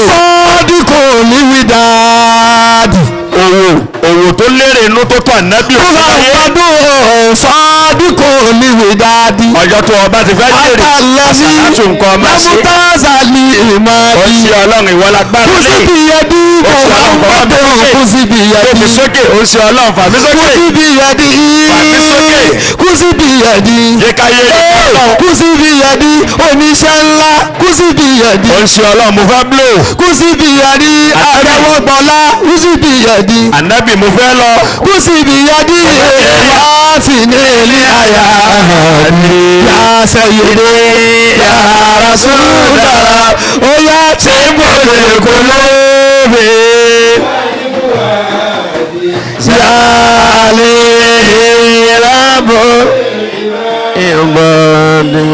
sọ́ọ́dúnkò níwìdáàdì. Òwò òwò tó lérè inú tó tó ànábì òfin láyé. Muhammadu sọ́ọ́dúnkò níwìdáàdì. Ọjọ́ tó ọba ti fẹ́ jèrè. Àtàlẹ́bí Àsàlátù nǹkan máa ṣe. Lámútázàlì Ó ìmọ̀dí. ṣe Ọlọ́run ìwọ lágbára lé. Kùsìbì yẹdí Ó ṣe Ọlọ́run kọ́ Muhammadu máa ṣe. kùsìbì Gbé mi yadi. sókè, ó ń ṣe Ọlọ́run, fà mí sókè. Kùsì bí yadi. Fà mí sókè. Kùsì bí yadi. Jẹ́ ká yé Ọlọ́run. Kùsì bí yadi. Oníṣẹ́ ńlá. Kùsì bí yadi. Ó ń ṣe Ọlọ́run, mo fẹ́ blow. Kùsì bí yadi. Àrẹwọ̀gbọ̀lá. Kùsì bí yadi. Ànábì mo fẹ́ lọ. Kùsì bí yadi. Wá sí ní ilé àyà. Ya sayyidi ya Rasulallah. Ó yá tí mo lè kó lóore. Ya lè rábò Ìgbọ̀nì.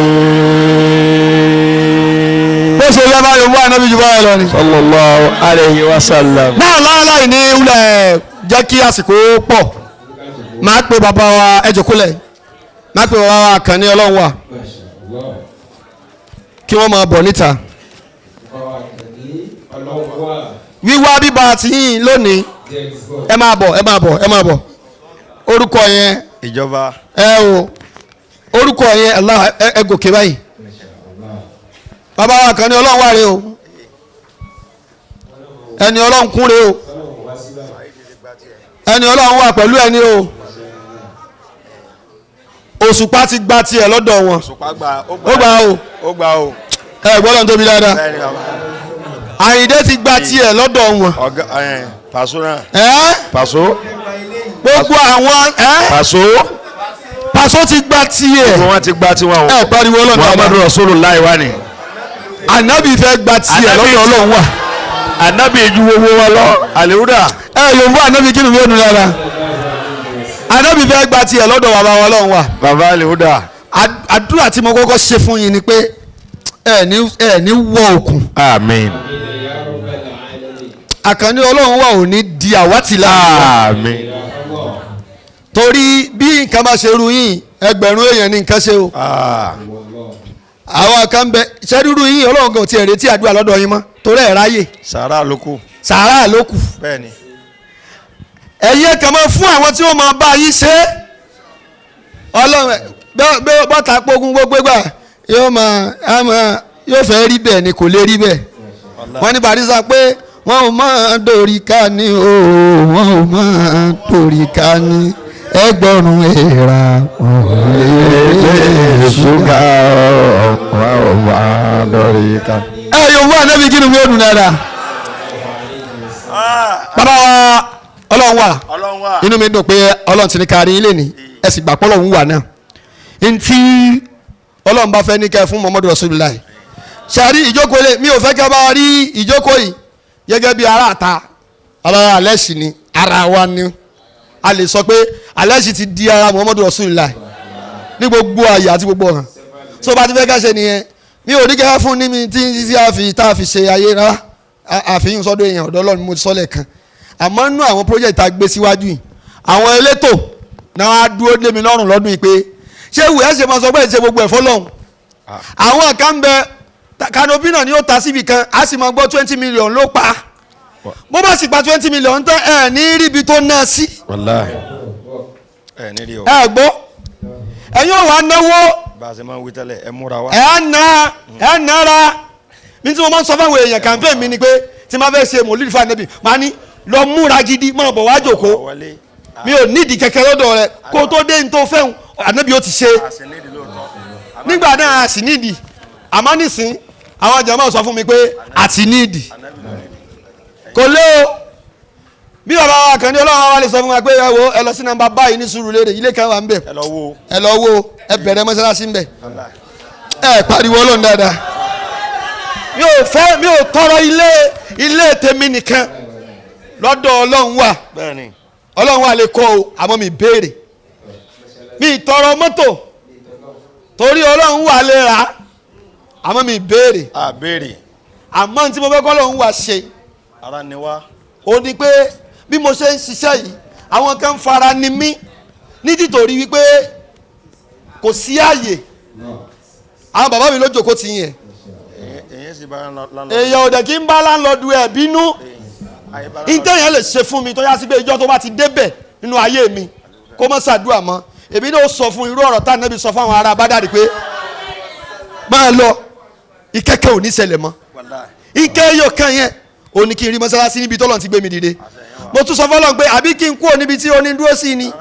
Bó ṣe yẹ báyìí wá nábì jù báyìí lọ ni. Sallallahu alayhi wa sallam. Náà láàláì ní wúlẹ̀ jẹ́ kí àsìkò pọ̀. Máa pe bàbá wa ẹ jókòólẹ̀. Máa pe bàbá wa Àkànní Ọlọ́run wà. Kí wọ́n máa bọ̀ níta. Wíwá bíbá ti yín lónìí. Ẹ máa bọ̀, ẹ máa bọ̀, ẹ máa bọ̀. Orúkọ yẹn Ìjọba. ẹ o orúkọ yẹn Allah ẹ gòkè báyìí. Bàbá wa Àkànní Ọlọ́run wà rè o. Ẹni Ọlọ́run kún rè o. Ẹni Ọlọ́run wà pẹ̀lú ẹni o. Òṣùpá ti gba tiẹ̀ lọ́dọ̀ wọn. Òṣùpá gba ó Ó gbà o. ó gbà o. Ẹ gbọ́dọ̀ tóbi dáadáa. Bẹ́ẹ̀ni bàbá. Àyìndé ti gba tiẹ̀ lọ́dọ̀ wọn. Ọ̀gá ẹ̀ Pàṣọ náà. Ẹ́ Pàṣọ. gbogbo àwọn ẹ́ Pàṣọ. Pàṣọ ti gba tiẹ̀. Gbogbo wọn ti gba tiwọn o. Ẹ pariwo Ọlọ́run Muhammadu dáadáa. Rasulullah wa ni. Ànábì fẹ́ gba tiẹ̀ Ànábì lọ́dọ̀ Ọlọ́run wà. Ànábì ju gbogbo wọn lọ. Àlèhúdà. Ẹ Yorùbá ànábì kí ni mi ò nù dáadáa. Ànábì fẹ́ gba tiẹ̀ lọ́dọ̀ bàbá wa Ọlọ́run wà. Bàbá Àlèhúdà. Àdúrà tí mo kọ́kọ́ ṣe fún yín ni pé ẹ ní wọ òkun. Àmín. Àkànní Ọlọ́run wà ò ní di àwátì láàrin wa. Àmín. Torí bí nǹkan bá ṣe ru yín ẹgbẹ̀rún èèyàn ní nǹkan ṣe o. Àwọn kan bẹ ṣé rúru yín Ọlọ́run kan ò tiẹ̀ retí àdúrà lọ́dọ̀ yín mọ́ torí ẹ̀ ráyè Sàrà ló kù. sàárà ló kù. Bẹ́ẹ̀ni. Ẹ̀yin kan máa fún àwọn tí wọ́n máa bá yín ṣe é. Ọlọ́run bẹ́ẹ̀ bọ́ta pógun gbogbo gbà yóò máa á máa yóò fẹ́ rí bẹ́ẹ̀ ni kò lè rí bẹ́ẹ̀. Wọ́n ní Barrister pé wọ́n ò máa dorí ká ní o wọ́n ò máa dorí ká ní ẹgbẹ̀rún èèrà òun Ṣúgà ọ̀pá ọ̀pá lórí ká. ẹ yóò wá ànábì kí ni mi ò dùn dáadáa. Bàbá wa Ọlọ́run wà Ọlọ́run wà. inú mi dùn pé Ọlọ́run ti ní kárí ilé ni ẹ sì gbà pé Ọlọ́run wà náà. Ntí Ọlọ́run bá fẹ́ ní kẹ́ fún Muhammadu Rasulullah. Ṣàrí ìjókòó lé mi ò fẹ́ kẹ́ bá rí ìjókòó yìí gẹ́gẹ́ bí ara àta ara alẹ́ sì ni ara wa ni a lè sọ pé alẹ́ sì ti di ara Muhammadu Rasulullah ní gbogbo àyè àti gbogbo ọ̀ràn. So bá ti fẹ́ ká ṣe nìyẹn mi ò ní kẹ́ fún ní mi tí a fi tá a fi ṣe ayé rárá àfihàn sọ́dọ̀ èèyàn ọ̀dọ́ Ọlọ́run mo ti sọ lẹ́ẹ̀kan. Àmọ́ nínú àwọn project tá a gbé síwájú yìí àwọn elétò náà á dúró dé mi lọ́rùn lọ́dún yìí pé ṣé ìwé ẹ̀ṣẹ̀ máa sọ pé ìṣe gbogbo ẹ̀fọ́ lọ́hùn. Àwọn kan ń bẹ kanopi náà ni ó ta síbi kan a sì máa gbọ́ 20 million ló pa bó bá sì pa 20 million tán ẹ̀ ní ríbi tó ná sí. Wàláhì. Ẹ ní rí o. Ẹ gbọ́ ẹ̀yin ò wá náwó. Bá a ṣe máa ń wí tẹ́lẹ̀ ẹ múra wá. Ẹ ná ẹ nára mi tí mo máa ń sọ fáwọn èèyàn campaign mi ni pé tí máa fẹ́ ṣe mòlúù fún ànábì máa ní lọ múra gidi máa bọ̀ wá jòkó mi ò nídìí kẹ̀kẹ́ lọ́dọ̀ rẹ kó tó dé ní tó fẹ́hùn ànábì ó ti ṣe nígbà náà a sì nídìí àmọ́ nísìn àwọn jàmáà sọ fún mi pé àti nídìí kò lé o bí bàbá wa kàn ní Ọlọ́run wa lè sọ fún wa pé ẹ wo ẹ lọ sí nọ́mbà báyìí ní Sùúrùlérè ilé kan wà ń bẹ̀ Ẹ lọ wo. ẹ lọ wo ẹ bẹ̀rẹ̀ mọ́sálásí ń bẹ̀ ẹ pariwo Ọlọ́run dáadáa. Mi ò fẹ́ mi ò tọrọ ilé ilé tèmi nìkan lọ́dọ̀ Ọlọ́run wà. Bẹ́ẹ̀ni. Ọlọ́run wà lè kọ́ o àmọ́ mi béèrè mi tọrọ mọ́tò torí Ọlọ́run wà lè rà àmọ́ mi béèrè. A béèrè. Àmọ́ tí mo fẹ́ kọ́ Ọlọ́run wà ṣe Ara ni wá. ó ní pé bí mo ṣe ń ṣiṣẹ́ yìí àwọn kan fara ni mí ní tìtorí wípé kò sí àyè àwọn bàbá mi ló jókòó ti yẹn. Èyí sì bá lánlọ́dù. Èèyàn ò dẹ̀ kí n bá láńlọ́dù ẹ̀ bínú. Ìtẹ̀yàn lè ṣe fún mi tó yá sí pé ìjọ tó bá ti débẹ̀ nínú ayé mi kó má ṣàdúrà mọ́. Èmi náà sọ fún irú ọ̀rọ̀ tá Ànábì sọ fún àwọn ará Bádàrí pé máa lọ ìkẹ́kẹ́ ò ní ṣẹlẹ̀ mọ́. Ìkẹ́ yóò kàn yẹn Ó ní kí n rí mọ́sálásí níbi tọ́lọ́run ti gbé mi dìde. Mo tún sọ fọ́lọ́run pé àbí kí n kúrò níbi tí ó ní dúró sí ni.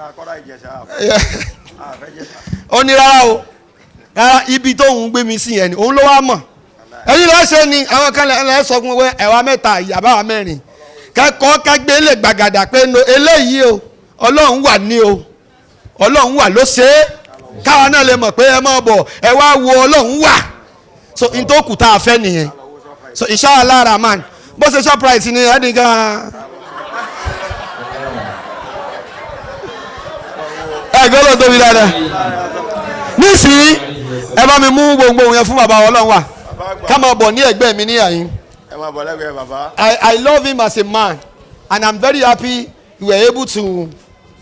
Ó ní rárá o, rárá, ibi tóun gbé mi sí yẹn ni òun ló wá mọ̀. Ẹ̀yin lọ́ọ́ ṣe ni àwọn kan lẹ́ sọ fún wọn ẹ̀wà mẹ́ta ìyàbá wa mẹ́rin kẹ́kọ̀ọ́ kẹ́gbẹ́ lè gbàgàdà pé no eléyìí o, Ọlọ́run wà ní o, Ọlọ́run wà ló ṣe é, káwa náà lè mọ̀ pé ẹ máa bọ̀ ẹ wá wo Ọlọ́run wà. So n tó kù tá a fẹ́ nìyẹn. So inshallah rahman, bó ṣe Shoprite ni ẹnì kan ẹ gbọ́dọ̀ tóbi dáadáa nísìnyí. Ẹ bá mi mú gbogbo yẹn fún bàbá Ọlọ́run wà ká máa bọ̀ ní ẹ̀gbẹ́ mi ní àyín. Ẹ máa bọ̀ lẹ́gbẹ̀ẹ́ bàbá. I love him as a man and I'm very happy we were able to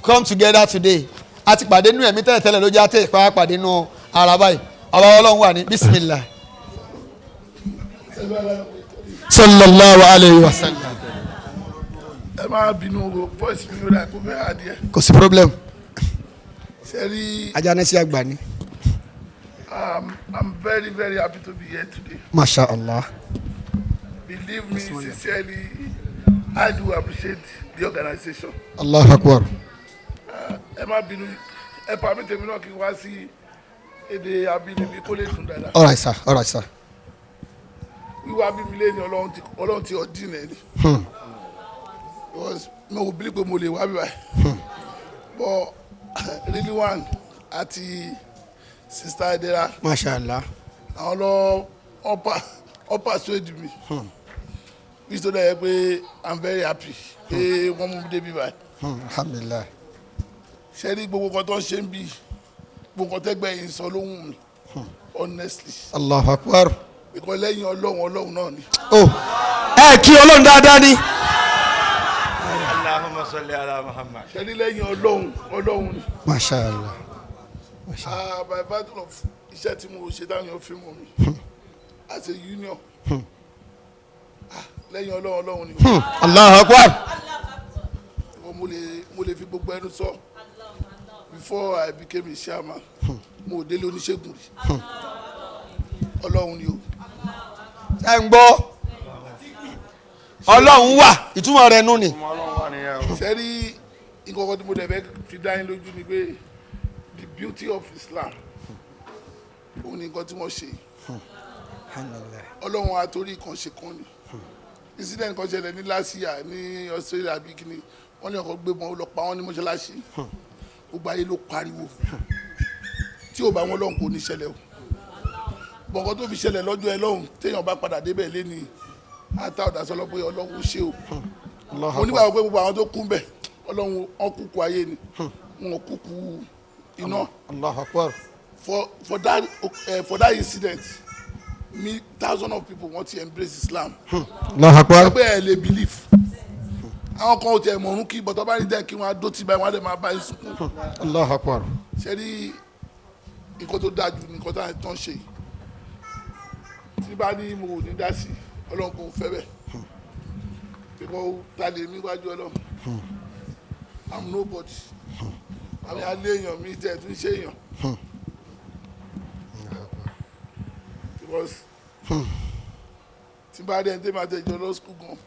come together today. A ti pàdé nínú ẹ̀mí tẹ́lẹ̀tẹ́lẹ̀ ló jẹ́ àti ìpá pàdé nínú ara báyìí. Ọba Ọlọ́run wà ní bismillah. Sallallahu alayhi wa sallam. Ẹ máa bínú o, voice mi ò rà kó fẹ́ adìẹ. Kò sí problem. Ṣe rí. Ajánẹ́sí àgbà ni. I'm very very happy to be here today. Masha Allah. Believe me, sincerely, I do appreciate the organization. Allahu akbar. Ẹ má bínú, ẹ permit èmi náà kí n wá sí èdè abínibí kó lè dùn dáadáa. All right sir, all right sir. Wíwá bí mi lé ní Ọlọ́run ti ọdín ẹ̀ ni. Because mo ò believe pé mo lè wá bí báyìí. But really one àti sister Adera, Masha Allah. àwọn lọ ọ persuade mi. Which tó dẹ̀ yẹ pé I'm very happy pé wọ́n mú mi débi báyìí. Alhamdulillah. Ṣe rí gbogbo nǹkan tó ń ṣe ń bí, gbogbo nǹkan tẹ́gbẹ́ yìí ń sọ lóhùn mi, honestly. Allahu akbar. Because lẹ́yìn Ọlọ́run, Ọlọ́run náà ni. Oh, ẹ kí Ọlọ́run dáadáa ni. Allahumma salli ala Muhammad. Ṣe rí, lẹ́yìn Ọlọ́run, Ọlọ́run ni. Masha Allah. Ah, by virtue of iṣẹ́ tí mo ṣe táwọn èèyàn fi mọ̀ mi as a union, ah, lẹ́yìn Ọlọ́run, Ọlọ́run ni. Allahu akbar. Because mo lè fi gbogbo ẹnu sọ, before I became a chairman, mo ò délé oníṣègùn rí. Ọlọ́run ni o. Ẹ ń gbọ́, Ọlọ́run wà, ìtumọ̀ rẹ̀ nù ni. Ọlọ́run wà nìyẹn o. Ṣe rí, nǹkan kan tí mo dẹ̀ fẹ́ fi dá yín lójú ni pé the beauty of Islam, òun ni nǹkan tí wọ́n ṣe. Ọlọ́run àtòrí kan ṣe kan ni. Incident kan ṣẹlẹ̀ ní last year ní Australia bí kíni, wọ́n ní ọkọ̀ gbé wọn lọ pa wọ́n ní mọ́ṣáláṣí. Gbogbo ayé ló pariwo. Tí ò bá wọn lọ́hùn, kò ní ṣẹlẹ̀ o. Bọ̀ǹkan tó fi ṣẹlẹ̀ lọ́jọ́ ẹ lọ́hùn, téèyàn bá padà débẹ̀ lé ní ata ọ̀dà sọlọ pé Ọlọ́run ṣe o. Mo nígbàgbọ́ pé gbogbo àwọn tó kú bẹ̀, Ọlọ́run, wọn kúkú ayé ni, wọn kúkú iná. Allahu akbar. For that incident, me thousands of people want to embrace Islam. Allahu akbar. Pé ẹ lè believe, àwọn kan ò tẹ mọ̀ọ́rún kí bọ̀tọ̀ bá rí dẹ́ kí wọ́n á dó tì báyìí, wọ́n á dẹ̀ máa bá yín sunkún. Allahu akbar. Ṣe rí, nǹkan tó dáa jù, nǹkan tá à ń ṣe yìí, tí bá ní mo ò ní dá sí, Ọlọ́run kò fẹ́ bẹ́ẹ̀, because ta lè mí wájú Ọlọ́run? I'm nobody. Àmì alẹ́ èèyàn mi tẹ̀ tún ṣe èèyàn, because tí bá rí ẹni tí màá tẹ̀ jọ lọ school gan,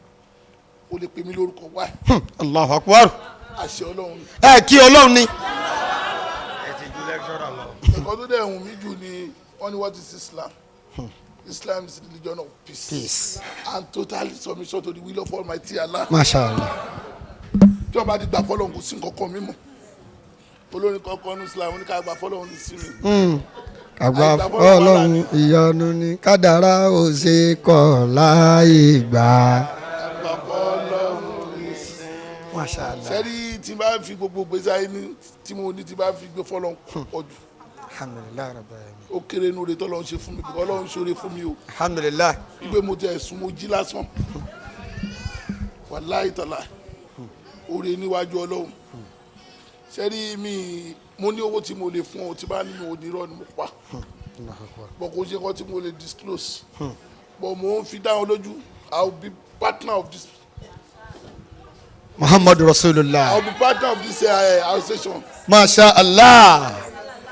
o lè pè mí lórúkọ wá. Allahu akbar. Àṣẹ Ọlọ́run ni. Ẹ kí Ọlọ́run ni. Ẹ ti ju lecturer lọ. Nǹkan tó dẹ̀ wù mí jù ni wọ́n ní, what is Islam? Islam is the religion of peace, Peace. and total submission to the will of Almighty Allah. Masha Allah. Tí wọ́n bá ti gbà fọlọ́run, kò sí nǹkan kan mímọ́. Olórin kankan ní Islam ní ká gbà fọlọ́run ní sí mi. Àgbà Ọlọ́run ìyanu ni, kádàrá ò ṣe kọ̀ láì gbà. Àgbà fọlọ́run ní sí mi. Masha Allah. Sẹ́rí, tí n bá fi gbogbo gbèsè ayé ní tí mo ní, tí n bá fi gbé fọlọ́run pọ̀ jù, Alhamdulilayi rabbil alamin. Ó kéré inú rẹ̀ tọ́lọ́run ṣe fún mi, bíkọ́ Ọlọ́run ṣoore fún mi o. Alhamdulilayi. Wípé mo tẹ ẹ̀sùn, mo jí lásán, wàláhì tàlà, oore níwájú Ọlọ́run. Sẹ́rí mi, mo ní owó tí mo lè fún ọ, tí bá nínú onírọ́ ni mo pa bọ̀, kò ṣe kọ́ tí mo lè disclose, but mo ń fi dá wọn lójú, I will be partner of this. Muhammadu I Rasulullah. will be partner of this association. Masha Allah.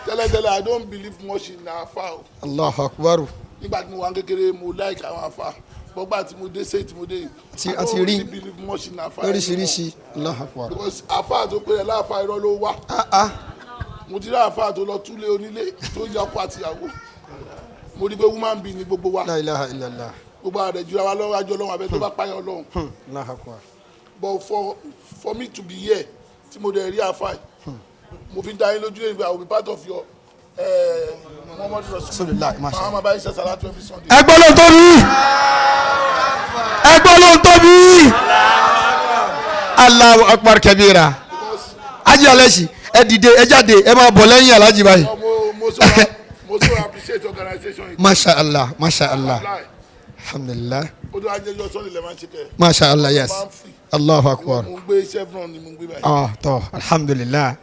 Tẹ́lẹ̀tẹ́lẹ̀, I don't believe much in afa o. Allahu akbar. Nígbà tí mo wà ní kékeré, mo like àwọn afa. Gbọ́gbà tí mo dé sẹ́yìn tí mo dé yìí. A ti I don't rí really believe much in afa lóríṣiríṣi. Allahu Akbar. Because afa tó pé rẹ̀ láàfa irọ́ ló wá. Ah ah. Mo ti rí afa tó lọ túlé onílé tó yẹ ọkọ àtìyàwó. Mo rí pé woman being ni gbogbo wa. La ilaha illallah. Gbogbo àrẹ jura wa lọ́wọ́ àjọ Ọlọ́run abẹ́ tó bá páyà Ọlọ́run. Allahu Akbar. But for me to be here tí mo dẹ̀ rí afa yìí, mo fi ń dá yín lójú lẹ́yìn pé I will be part of your Muhammadu Rasulullah, masha Màá máa bá yín ṣe salatu every Sunday. Ẹgbọ́n ló ń tóbi. Ẹgbọ́n ló ń tóbi. Allahu Akbar kabira. Ají Alẹ́sì, ẹ dìde, ẹ jáde, ẹ máa bọ̀ lẹ́yìn Alhaji báyìí. Mo so appreciate organization yìí. Masha Allah, Masha Allah. Wallahi. Alhamdulillah. Ó dún ajẹjọ Sunday lè máa ń ṣe kẹ́. Masha Allah, yes. Máa ń free. Allahu Akbar. Mo ń gbé Chevron ni mo ń gbé báyìí. Ah, tọ́, alhamdulillah.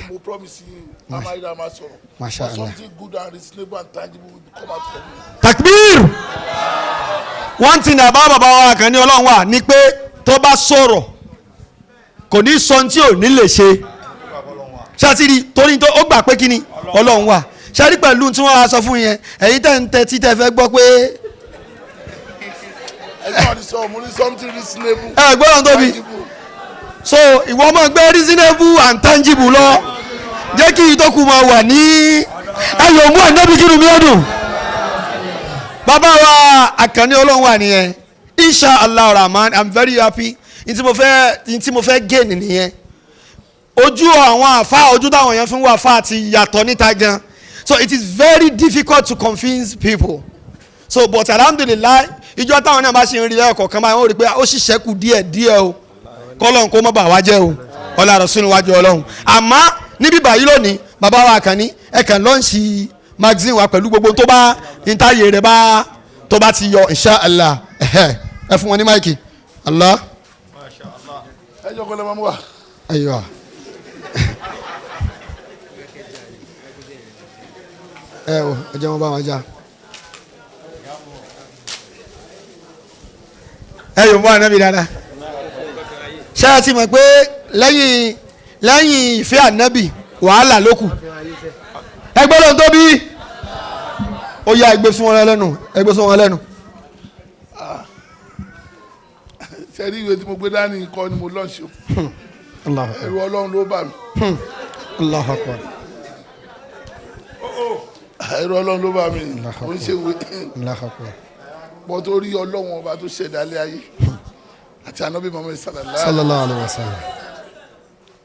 Mo promise you, a máa ríra, a máa sọ̀rọ̀. Masha But Allah. something good and reasonable and tangible will come out from it. Takbir. One thing about bàbá wa kan ní Ọlọ́run wà ní pé tó bá sọ̀rọ̀ kò ní sọ tí ò ní lè ṣe. Ṣátìrì torí tó ó gbà pé kí ni Ọlọ́run wà. Ṣáàrí pẹ̀lú tí wọ́n á sọ fún yẹn, ẹ̀yin tẹ̀ ń tẹ́tí tẹ́ fẹ́ gbọ́ pé Ẹ̀gbọ́n àti sọ, mo ní something reasonable. Ẹ gbọ́dọ̀ tóbi. Tangible. So ìwọ máa gbé reasonable and tangible lọ. Jẹ́ kí ìtókù máa wà ní ayọ̀ mú ànábì kínú mi ọdún. Bàbá wa Àkànní Ọlọ́run wà nìyẹn. Insha Allah Rahman, I'm very happy. N tí mo fẹ́ gain nìyẹn. Ojú àwọn àfa, ojú táwọn èèyàn fi ń wá àfa ti yàtọ̀ níta gan. So it is very difficult to convince people. So but alhamdulillah, ìjọ táwọn náà bá ṣe ń rí lẹ́ẹ̀kọ̀ọ̀kan kan báyìí, wọ́n rí i pé ó sì ṣẹ́kù díẹ̀ díẹ̀ o. Kọ́lọ́n kó má bà wá jẹ́ o. Ọlá Rasul níwájú Ọlọ́run. Àmọ́ níbí báyìí lónìí, bàbá wa Àkànní, ẹ kàn lọ́ọ̀ṣì magazine wa pẹ̀lú gbogbo tó bá ntáyé rẹ̀ bá tó bá ti yọ, insha Allah. Ẹ fún wọn ní máìkì. Allah. Ẹ jọ kọ́ lẹ́ máa mú wa. Ayiwa. Ẹ o, ẹ jẹ́ wọn bá wọn já. Ẹ yóò mú ànábì dáadáa. Ṣé ẹ ti mọ̀ pé lẹ́yìn ìfẹ́ ànábì wàhálà ló kù? Ẹ gbọ́dọ̀ tó bí. Ó yá, ẹgbẹ́ fún wọn lẹ́nu, ẹgbẹ́ fún wọn lẹ́nu. Ṣé rí ìwé tí mo gbé dání kọ́ ni mo lọ́ọ̀ṣì o. Allahu Akbar. Ẹ̀rù Ọlọ́run ló bà mí. Allahu Akbar. Ẹ̀rù Ọlọ́run ló bà mí. Mo ń ṣe ìwé. Allahu Akbar. Bọ́ tó rí Ọlọ́run ọba tó ṣẹ̀dá ilé ayé àti ànábì Muhammad sallallahu Sallallahu alayhi wa sallam.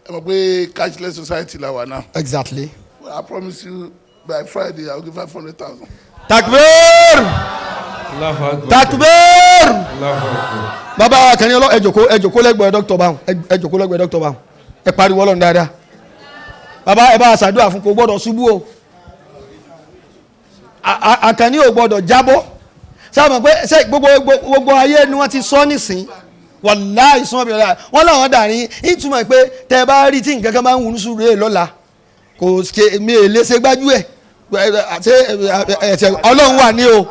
Ẹ mọ̀ pé cashless society la wà náà. Exactly. But I promise you by Friday I will give 500,000. Takbir. Allahu Akbar. Takbir. Allahu Akbar. Bàbá wa Àkànní Ọlọ́run, ẹ jókòó, ẹ jókòó lẹ́gbẹ̀ẹ́ dókítà báwọn, ẹ jókòó lẹ́gbẹ̀ẹ́ dókítà báwọn. Ẹ pariwo Ọlọ́run dáadáa. Bàbá, ẹ bá a ṣàdúrà fún, kò gbọ́dọ̀ ṣubú o. Àkànní ò gbọ́dọ̀ jábọ́. Ṣé mọ̀ pé ṣé gbogbo ayé ni wọ́n ti sọ nísìn? Wàláhì sọ bí ọ̀la. Wọ́n láwọn dàrí ìtumọ̀ pé tẹ bá rí tí nǹkan kan bá ń wù sùúrù rẹ̀ lọ́la. Kò ṣe mi è lè ṣe gbájú ẹ̀. Àti ẹ̀ Ọlọ́run wà ní o.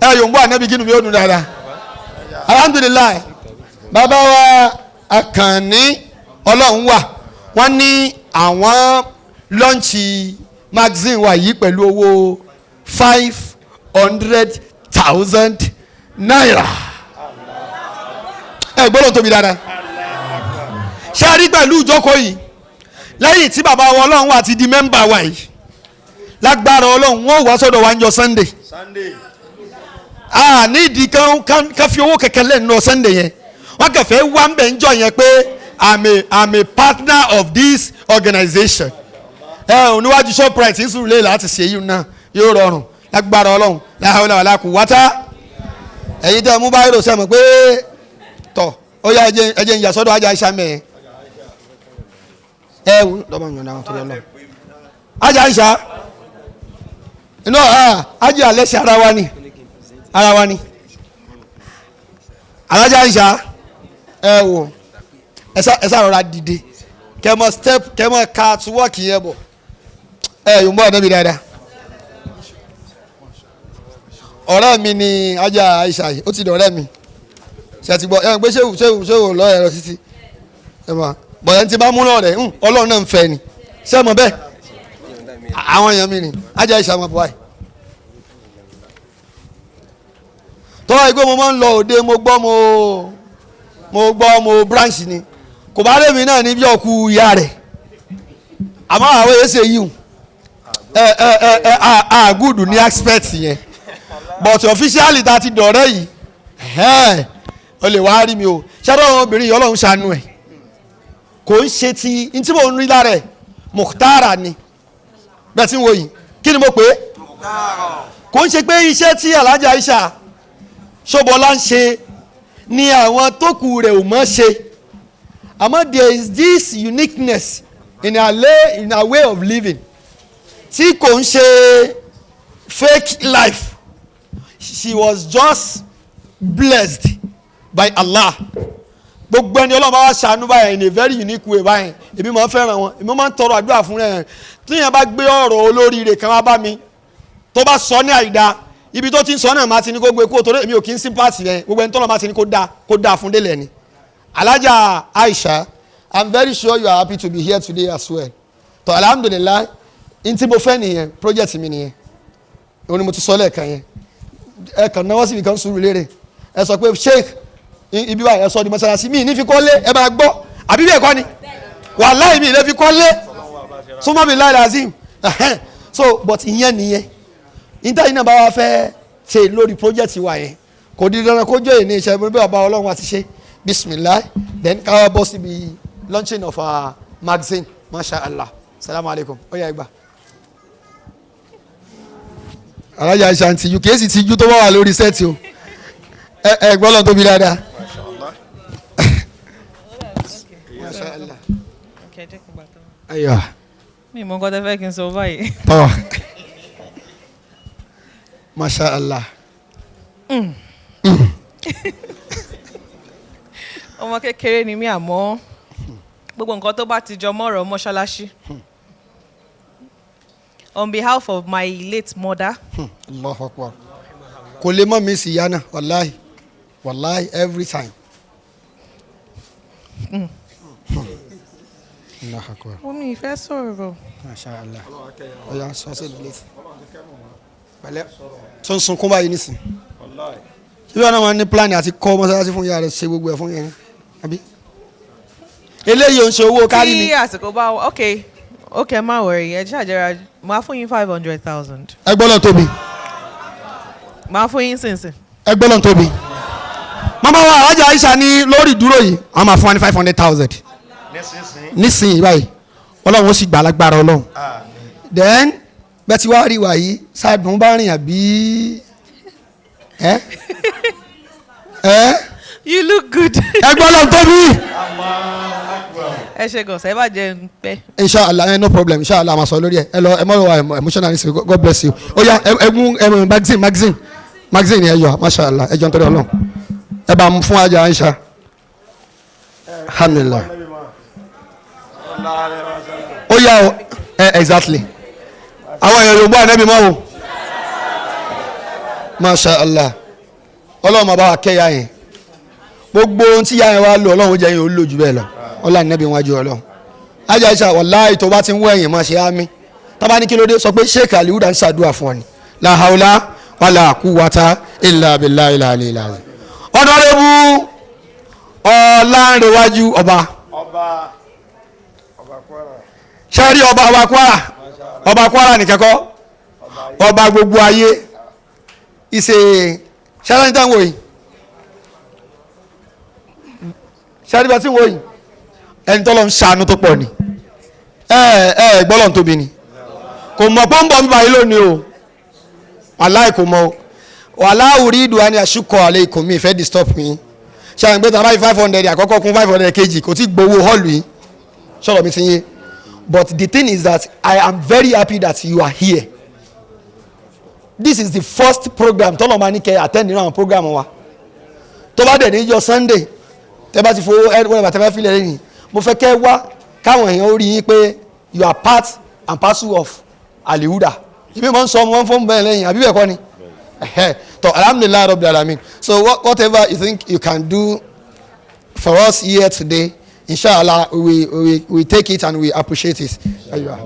Ẹ yóò ń bọ̀ ànábì kínú mi ó dùn dáadáa. Alhamdulillah. Bàbá wa Àkànní Ọlọ́run wà. Wọ́n ní àwọn lọ́ǹṣì magazine wa yìí pẹ̀lú owó 500,000 naira. Ẹ gbọ́dọ̀ tóbi dáadáa. Ṣé a rí pẹ̀lú ìjókòó yìí? Lẹ́yìn tí bàbá wa Ọlọ́run wà ti di mẹ́mbà wa yìí. Lágbára Ọlọ́run, wọ́n wá sọ́dọ̀ wa ń jọ Sunday. Sunday. A nídìí kan fi owó kẹ̀kẹ́ lẹ́nu lọ Sunday yẹn. Wọ́n kàn fẹ́ wá ń bẹ̀ ń jọ yẹn pé I'm a partner of this organization. Ẹ ò níwájú Shoprite ń sùn lé láti ṣe yìí náà yóò rọrùn lágbára Ọlọ́run. La hawla wala quwwata. Ẹ̀yin tẹ́ ẹ mú báyìí rò sẹ́mi pé tọ̀ ó yá, ẹ jẹ́ ń yà sọ́dọ̀ ajá Aisha mẹ́ẹ̀. Ẹ wù lọ́mọ ìyọ̀nà àwọn torí Ọlọ́run. Ajá Aisha iná ajá alẹ́ sí ara wa ni, ara wa ni alájà Aisha. Ẹ wò, ẹ sá rọra dìde kẹmọ step kẹmọ ká tuwọ́ọ̀kì yẹn bọ̀. Ẹ yóò mú ọ̀dọ́ mi dáadáa. Ọ̀rẹ́ mi ni ajá Aisha yìí, ó ti dọ̀rẹ́ mi. Ṣe ti gbọ́ ẹ pé ṣéwù ṣéwù ṣéwù lọ ẹ̀rọ títí ẹ mọ̀ bọ̀dẹ̀ tí bá mú náà rẹ̀ Ọlọ́run náà ń fẹ́ ni. Ṣé mọ̀ bẹ́ẹ̀ àwọn èèyàn mi ni ajá Aisha mọ̀ bọ̀ báyìí. Tọ́wọ́ ẹgbẹ́ mo máa ń lọ òde, mo gbọ́ mo gbọ́ mo branch ni kò bá rèmi náà ní bí ọkù ìyá rẹ̀, àmọ́ àwọn èyí ṣe yìí ẹ ẹ ẹ ẹ a good ní aspect yẹn, but officially ta ti dọ̀rẹ́ yìí, ẹ̀hẹ́n, o lè wá rí mi o. Ṣáà àwọn obìnrin yìí, Ọlọ́run ṣàánú ẹ̀, kò ń ṣe ti n tí mò ń rí lára ẹ̀. Mukhtara ni bẹ́ẹ̀ tí ń wo yìí. Kí ni mo pè é? Kò ń ṣe pé iṣẹ́ tí Alhaja Aisha Ṣọ́bọ̀lá ń ṣe ni àwọn tó kù rẹ̀ ò mọ̀ ṣe, àmọ́ there is this uniqueness in her way of living tí kò ń ṣe fake life. She was just blessed by Allah. Gbogbo ẹni Ọlọ́run bá wá ṣàánú báyẹn in a very unique way báyẹn, èmi máa ń fẹ́ràn wọn, èmi máa ń tọrọ àdúrà fún ẹ̀. Tíyẹn bá gbé ọ̀rọ̀ olóríire kan wá bá mi, tó bá sọ ní àìda, ibi tó ti ń sọ náà máa ti ní kó gbé kó, torí èmi ò kí ń sympathy rẹ. Gbogbo ẹni tọ́lọ́ máa ti ní kó dáa, kó dáa fún délẹ̀ ni. Alhaja Aisha, I'm very sure you are happy to be here today as well. Tó alhamdulillahi, n tí mo fẹ́ nìyẹn, project mi nìyẹn, òun ni mo ti sọ lẹ́ẹ̀kan yẹn. Ẹ kàn náwó síbi kan sùúrù lérè, ẹ sọ pé, "Sheikh, ibi báyìí, ẹ sọ di mọ́sálásí mi." Ní fi kọ́lé, ẹ máa gbọ́ àbí bẹ́ẹ̀ kọ́ ni? Wàláhì, mi ì lè fi kọ́lé, súnmọ́ mi láì lazim. So but ìyẹn nìyẹn. Níta yìí náà bá wa fẹ́ ṣe lórí project wa yẹn, kò di dandan kó jẹ́ ìní iṣẹ́ bí bàbá Ọlọ́run wa ti ṣe. Bismillah, then káwá bọ́ síbi launching of our magazine. Masha Allah, salamu alaykum. Ó yá, ìgbà Alájà Aisha ń tijú, kìí sì tijú tó bá wà lórí set o. Ẹ ẹ gbọ́ lọ́n tóbi dáadáa. Masha Allah. Okay, jẹ́ kí n gbà tán. Ayiwa. Mi mọ nǹkan tẹ́ fẹ́ kí n sọ báyìí. Tọ́, masha Allah. Ọmọ kékeré ni mí, àmọ́ gbogbo nǹkan tó bá ti jọ mọ́ ọ̀rọ̀ mọ́ṣáláṣí. On behalf of my late mother, Allahu akbar, kò lè mọ́ mi sí yánà, wàláhi wàláhi, every time. Allahu akbar. Wọ́n mi ìfẹ́ sọ̀rọ̀. Masha Allah, ọ̀ya sọ sí ìlú létí pẹ̀lẹ́ tó ń sunkún báyìí nísìn. Ṣé bí wọn náà máa ní plan àti kọ́ mọ́sálásí fún ìyá rẹ̀, ṣe gbogbo ẹ̀ fún yẹn, àbí eléyìí ò ń ṣe owó kárí mi? Tí àsìkò bá wà, ok, má worry, ẹ ṣàjẹrà, máa fún yín 500,000. Ẹ gbọ́dọ̀ tóbi. Máa fún yín sínsìn. Ẹ gbọ́dọ̀ tóbi. Màmá wa Alhaja Aisha ní lórí ìdúró yìí, àwọn máa fún wa ní 500,000 nísìnyí báyìí. Ọlọ́run ó sì gbà lágbára Ọlọ́run. Then bẹ́ẹ̀ tí wàá rí wa yìí, sáàdùn bá rìn àbí ẹ ẹ. You look good. Ẹ gbọ́dọ̀ tóbi. Ẹ ṣe gọ̀ọ́sẹ̀, ẹ bá jẹ́ ń pẹ́. Inshallah, ẹ no problem, inshallah, a máa sọ lórí ẹ. Ẹ lọ, ẹ mọ wà emotional nísìnyí. God bless you. Ó yá, ẹ mú ẹ mú magazine, magazine, magazine ẹ yọ. Mashallah, ẹ jọ nítorí Ọlọ́run, ẹ bá mú fún Alhaja Aisha. Alhamdulillah. Ó yá o, ẹ exactly, àwọn èèyàn Yorùbá ẹnẹbi máa wò. Masha Allah, Ọlọ́run máa bá wa kẹ́ ya yẹn. Gbogbo ohun tí ya yẹn wá lò, Ọlọ́run ó jẹ́ yẹn ó lò jù bẹ́ẹ̀ lọ. Ọlọ́run nẹ́bí wájú Ọlọ́run. Alhaja Aisha, wàláhì, tó bá ti ń wọ ẹ̀yìn, máa ṣe àmì. Tábà ní kí ló dé, sọ pé Sheikh Aliuda ń ṣàdúrà fún ọ ni. La hawla wala quwwata illa billahi ilà ilà. Honourable Ọlánrewájú Ọba. Ọba ọba Kwara. Sẹ́rí ọba, ọba Kwara, ọba Kwara nìkẹ́kọ́, ọba gbogbo ayé ìṣe. Sẹ́rí ní táwọn wòyí, sẹ́rí bá tí ń wòyí, ẹni tọ́lọ́ ń ṣàánú tó pọ̀ ni. Ẹ ẹ gbọ́dọ̀ tóbi ni. Kò mọ̀ pọ́ńbọ̀ ń bá yín lónìí o, wàláì kò mọ̀ o. Wàláì rí ìdùnnú ni àṣùkọ àlẹ́ ikùn mi ìfẹ́ disturb yín. Ṣe àwọn ìgbésẹ̀ báyìí, 500 àkọ́kọ́ kún 500 kejì, kò tí gbowó hall yìí. Sọ̀rọ̀ mi ti yé? But the thing is that I am very happy that you are here. This is the first program tọ́lọ̀ máa ní kẹ́ attend nínú àwọn program wa. Tó bá dẹ̀ ní yọ Sunday, tẹ́ bá ti fowó ẹ wọ́n tẹ́ bá fi lẹ̀ lẹ́yìn, mo fẹ́ kẹ́ wá káwọn èèyàn ó rí yín pé you are part and parcel of Alihuda. Ibi máa ń sọ wọn fún bẹ́ẹ̀ lẹ́yìn, àbí bẹ́ẹ̀ kọ́ ni? Tó alhamdulillahi rabbil alamin. So whatever you think you can do for us here today, inshallah, we take it and we appreciate it. There you are.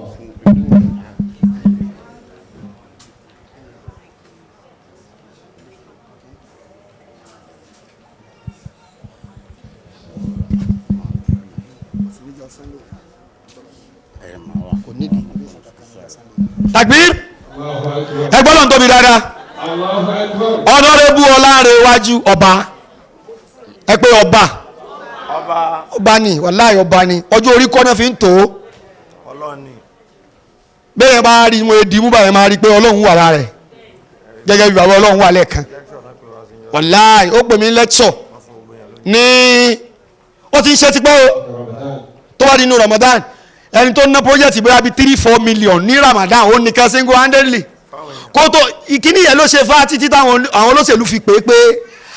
Takbir. Ẹ gbọ́dọ̀ tóbi dáadáa. Honorable Ọlárẹ̀wájú ọba. Ẹ pé ọba. Ọba ni wàláhì ọba ni ọjọ́ orí kọ́ náà fi ń tò ó. Bẹ́ẹ̀ bá rí mo di mú báyẹn máa rí pé Ọlọ́run wà lára rẹ̀ gẹ́gẹ́ bí bàbá Ọlọ́run wà lẹ́ẹ̀kan. Wàláhì ó pè mí lẹ́kṣọ̀ ní ó ti ń ṣe tipẹ́ o tó bá di inú Ramadan ẹni tó ná project bóyá bíi 3-4 million ní Ramadan ó nìkan single handedly kó tó ìkíní yẹn ló ṣe fá títí táwọn àwọn olóṣèlú fi pè é pé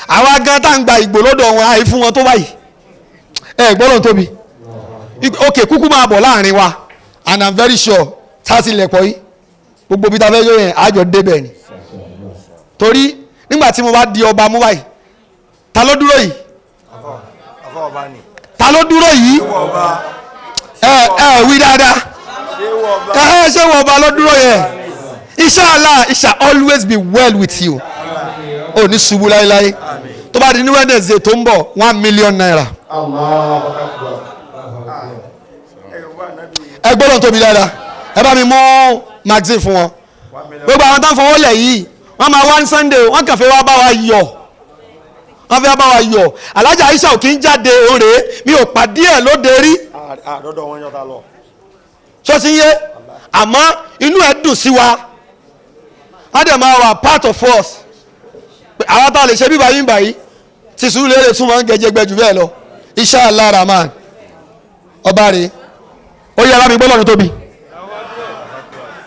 àwa gan tá ń gba ìgbò lọ́dọ̀ wọn àì fún wọn tó báyìí ẹ gbọ́dọ̀ tóbi ok kúkú máa bọ̀ láàrin wa and I'm very sure tá a ti lẹ̀pọ̀ yìí gbogbo bí ta fẹ́ yóò yẹn àjọ débẹ̀ ni torí nígbà tí mo bá di ọba mú báyìí ta ló dúró yìí ta ló dúró yìí ẹ ẹ wí dáadáa ẹ ṣé wọ́n ọba ló dúró yẹn inshallah it shall always be well with you ò ní ṣubú láéláé tó bá di ní Wednesday tó ń bọ̀ 1 million naira. Ẹ gbọ́dọ̀ tóbi dáadáa ẹ bá mi mú magazine fún wọn gbogbo àwọn tó ń fọwọ́ lẹ̀ yìí wọ́n máa wá ní Sunday wọ́n kàn fẹ́ wá bá wa yọ̀ wọ́n fẹ́ bá wa yọ̀ Alájà Aisha ò kí ń jáde òǹrè mi ò pàdé ẹ̀ lóde rí ṣọ́sí yé àmọ́ inú ẹ̀ dùn sí wa á dẹ̀ máa wà part of us àwọn tá a lè ṣe bíbá yín báyìí ti sùúrù lérè tún máa ń gẹjẹgbẹ jù bẹ́ẹ̀ lọ Inshallah Rahman ọba rèé ó yẹ ara mi gbọ́dọ̀ ní tóbi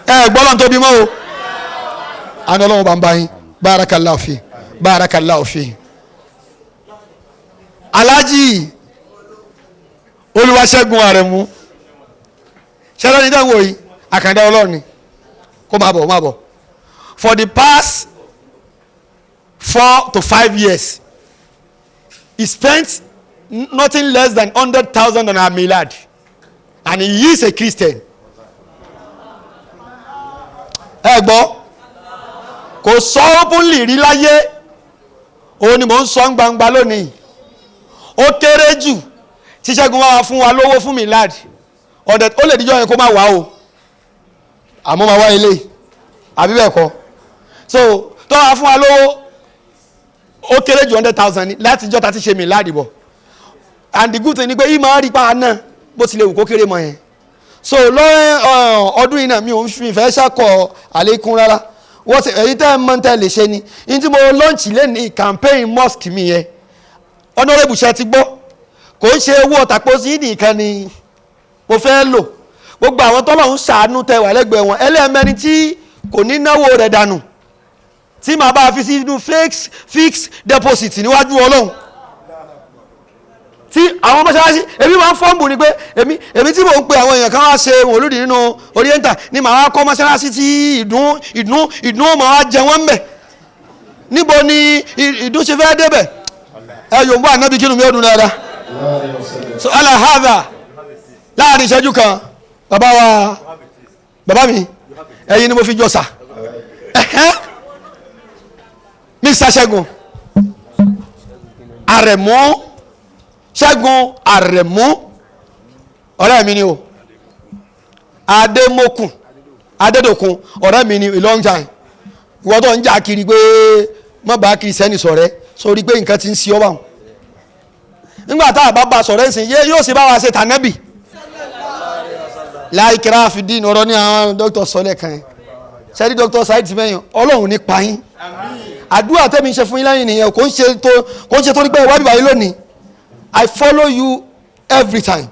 ẹ gbọ́dọ̀ ní tóbi mọ́ o àná ọlọ́run bá ń bá yín barakallahu fi barakallahu fi. Alhaji Olúwaṣẹ́gun Àrẹ̀mú ṣẹlẹ̀ ní dáhùn òyìn àkàndá ọlọ́run ni kó máa bọ̀ máa bọ̀ for the past 4 to 5 years he spent nothing less than 100,000 on our milad and he is a Christian. Ẹ gbọ́ kò sọ openly rí láyé òun ni mò ń sọ ń gbangba lónìí ó kéré jù tí Ṣẹ́gun wá fún wa lówó fún milad ọ̀dẹ̀ ó lè díjọ́ yẹn kó má wá o àmọ́ máa wá ilé àbí bẹ́ẹ̀ kọ́ so tó wá fún wa lówó ó kéré jù 100,000 ní látijọ́ ta ti ṣe milad bọ̀ and the good thing ni pé ìmọ̀ rí pa náà bó tilẹ̀ wù kó kéré mọ́ yẹn so lọ́rẹ́ ọdún yìí náà mi ò ń fi ìfẹ́ ṣàkọ àlékún rárá wọ́n ti èyí tẹ́ ẹ mọ́ tẹ́ lè ṣe ni ní tí mo lọ́ọ̀nchì lẹ́ni campaign mosque mi yẹn honourable ṣe ti gbọ́ kò ń ṣe owó ọ̀tàpọ̀ sí nìkan ni mo fẹ́ lò gbogbo àwọn tọ́lọ̀ ń ṣàánú tẹ wà lẹ́gbẹ̀ẹ́ wọn ẹlẹ́mẹ́ni tí kò ní náwó rẹ̀ dànù tí màá bá fi sínú fixed deposit níwájú Ọlọ́run tí àwọn mọ́ṣáláṣí èmi máa ń fọ́ǹbù ni pé èmi tí mò ń pe àwọn èèyàn kan wá ṣe wòlúùdì nínú Oriental ni màá wá kọ́ mọ́ṣáláṣí tí ìdún máa wá jẹ wọ́n ń bẹ̀ níbo ni ìdún ṣe fẹ́ débẹ̀ ẹ yòó ń bọ́ ànábì kínú mi ó dùn dáadáa so alahada láàrin ìṣẹ́jú kan bàbá wa bàbá mi ẹ̀yin ni mo fi jọ sà Mr. Ṣẹ́gun Àrẹ̀mú Ṣẹ́gun Àrẹ̀mú ọ̀rẹ́ mi ni o Adémọ́kùn Adédòkun ọ̀rẹ́ mi ni a long time ìwọ tó ń jà kiri pé má bá kiri sẹ́ni sọ̀rẹ́ sórí pé nǹkan ti ń ṣe ọ́ báwọn nígbà tá a bá ba sọ̀rẹ́ ńsìn yóò ṣe bá wa ṣe tànẹ́bì láìkírá fìdí ọ̀rọ̀ ní àwọn dókítà sọlẹ̀ kan yẹn sẹ́ni dókítà Saheed Tìmẹ́yìn Ọlọ́run ní pa yín àdúrà tẹ́mi ń ṣe fún yín lẹ́yìn nìyẹn kò ń ṣe torí pé ìwádìí báyìí lónìí I follow you every time.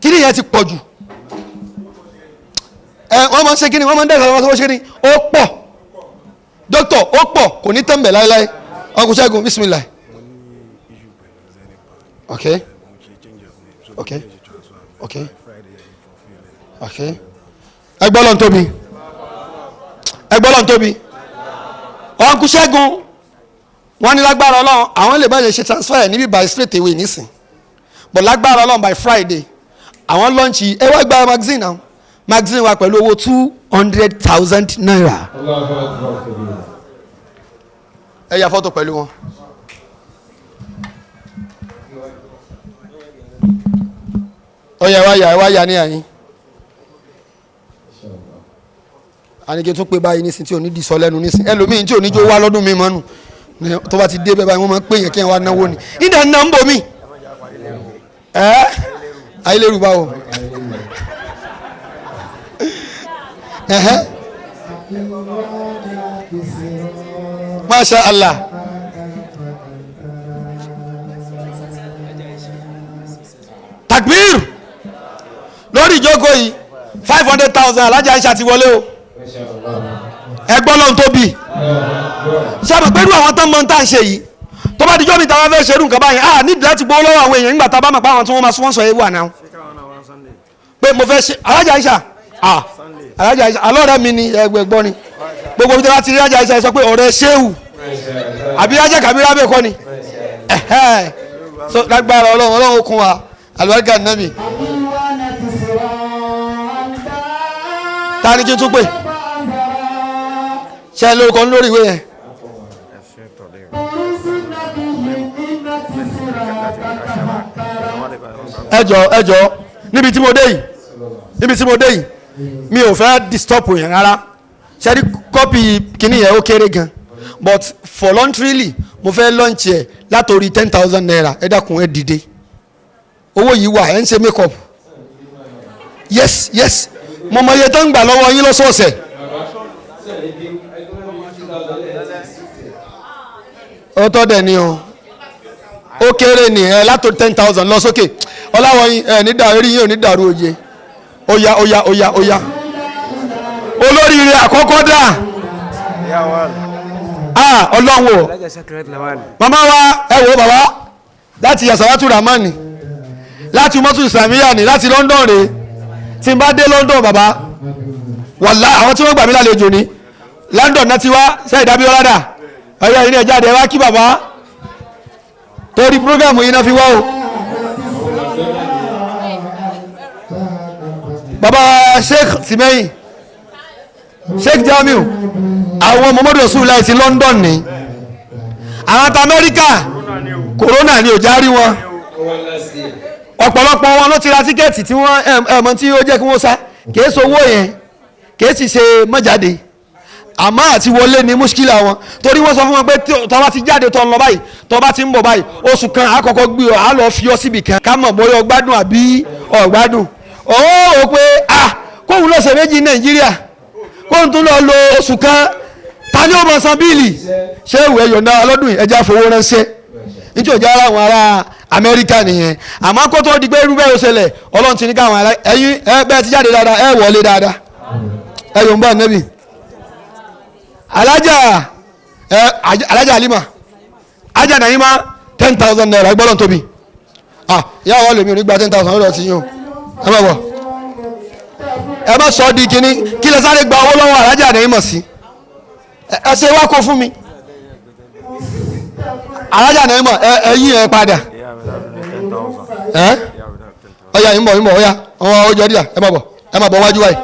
Kí ni yẹn ti pọ̀ jù? Ẹ wọ́n máa ń ṣe kí ni wọ́n máa ń dẹ́gbẹ̀rẹ́ wọ́n máa ń ṣe kí ni ó pọ̀ dókítà ó pọ̀ kò ní tẹ̀m̀bẹ̀ láéláé ọkùnrin Ṣẹ́gun bismillah. Okay okay okay okay ẹ gbọ́ lọ́n tóbi ẹ gbọ́ lọ́n tóbi ọkùnrin Ṣẹ́gun wọ́n ní lágbára Ọlọ́run àwọn lè bá yẹn ṣe transfer níbí by straight away nísìn but lágbára Ọlọ́run by Friday àwọn lọ́ọ̀nchì ẹ wá gba magazine náà magazine wa pẹ̀lú owó 200,000 naira ẹ ya fọ́tò pẹ̀lú wọn. Ọ̀yà ẹ wá yà ní àyín. Àníkè tún pé báyìí nísìn tí ò ní di sọ lẹ́nu nísìn ẹlòmíín tí ò ní jó wá lọ́dún mi mọ́nu tó bá ti dé bẹ́ẹ̀ báyìí wọ́n máa ń pè yẹn kí ẹ wá náwó ni ìdá ń ná ń bò mí. Ẹ́ ayélujára báwo. Masha Allah. Takbir lórí ìjókòó yìí 500,000 alájà Aisha ti wọlé o. Ẹgbọ́n lọ́n tóbi sábà pẹ̀lú àwọn tán mọ́ tá à ń ṣe yìí tó bá dijọ́ mi ta wá fẹ́ ṣerú nǹkan báyìí a nídìí láti gbowó lọ́wọ́ àwọn èèyàn nígbà tá a bá mọ̀ pé àwọn tí wọ́n máa sponsor yìí wà náà pé mo fẹ́ ṣe alájà Aisha alájà Aisha alọ́ọ̀rẹ́ mi ni ẹgbẹ́ gbọ́ ni gbogbo ibi tí wọ́n ti rí alájà Aisha sọ pé ọ̀rẹ́ Ṣéhù àbí ajá kàbírà bẹ́ẹ̀ kọ́ ni lágbára Ọlọ́run Ọlọ́run okun wa àlùbáríkà nàbì. Ta ni kí n tún pè ṣe lórúkọ lórí ìwé yẹn. Ẹ jọ̀ọ́ níbi tí mo dé yìí níbi tí mo dé yìí mi ò fẹ́ disturb yẹn rárá ṣe rí kọ́pì kìíní yẹn ó kéré gan but voluntarily mo fẹ́ launch ẹ̀ látòrí 10,000 naira. Ẹ dákun ẹ dìde owó yìí wà ẹ ń ṣe make up. Yes yes mo mọ iye tó ń gbà lọ́wọ́ yín lọ́sọ̀ọ̀sẹ̀. Ó tọ́ dẹ̀ ni o ó kéré ni ẹ látò 10,000 lọ sókè ọláwọ̀yìn ẹ ní dàrú eré yín ò ní dàrú òye óyá óyá óyá óyá olóríire àkọ́kọ́ dà ọlọ́run o màmá wa ẹ wò bàbá láti Yasaratu Rahmani láti mọ́tò Islamiyah ni láti London rèé tí n bá dé London bàbá wàlá àwọn tí wọ́n gbà mí lálejò ni London náà ti wá sẹ́yìn dábí ọ̀làdà ọ̀yọ́ ilé ẹja dẹ̀ wá kí bàbá torí programu yìí náà fi wá o. Bàbá Sheikh Timehin Sheikh Jamiu àwọn Muhammadu Rasulullah ti London ni àwọn ta Amẹ́ríkà corona ni ò járí wọn ọ̀pọ̀lọpọ̀ wọn ló ti ra tíkẹ́ẹ̀tì tí wọ́n ẹ̀mọ́ tí ó jẹ́ kí wọ́n sá kìí ṣe owó yẹn kìí sì ṣe mọ́jáde àmọ́ àti wọlé ní muskila wọn torí wọ́n sọ fún wọn pé tó bá ti jáde tó ń lọ báyìí tó bá ti ń bọ̀ báyìí oṣù kan àkọ́kọ́ gbé ọ á lọ fi ọ síbi kan ká mọ̀ bóyá ọgbádùn àbí ọ̀gbádùn ó rò pé à kóun lọ́sẹ̀ méjì Nàìjíríà kóun tún lọ lo oṣù kan ta ni ó mọ̀ san bíìlì ṣé ìwé yọ̀ǹda ọlọ́dún ẹja fowó ránṣẹ́ nítorí òjá ara àwọn ará Amẹ́ríkà nìyẹn àmọ́ kó tó di pé irú bẹ́ẹ̀ ó ṣẹlẹ̀ Ọlọ́run ti ní káwọn ará ẹ̀yin ẹ bẹ́ẹ̀ ti jáde dáadáa ẹ wọlé dáadáa ẹ yóò ń bá nẹ́bì alájà ẹ alájà Halima ajá Naima 10,000 naira gbọ́dọ̀ tóbi ah ìyá wa lèmi ò ní gba 10,000 lọ́dọ̀ tí yín o ẹ má bọ̀ ẹ má sọ ọ́ di kínní kí lè sáré gba owó lọ́wọ́ alájà Naima sí ẹ ṣe wá kó fún mi alájà Naima ẹ yí ẹ padà ẹ ọyà ń bọ̀ ń bọ̀ ọyà ọwọ́ ọjọ́ díà ẹ má bọ̀ ẹ má bọ̀ wájú wáyé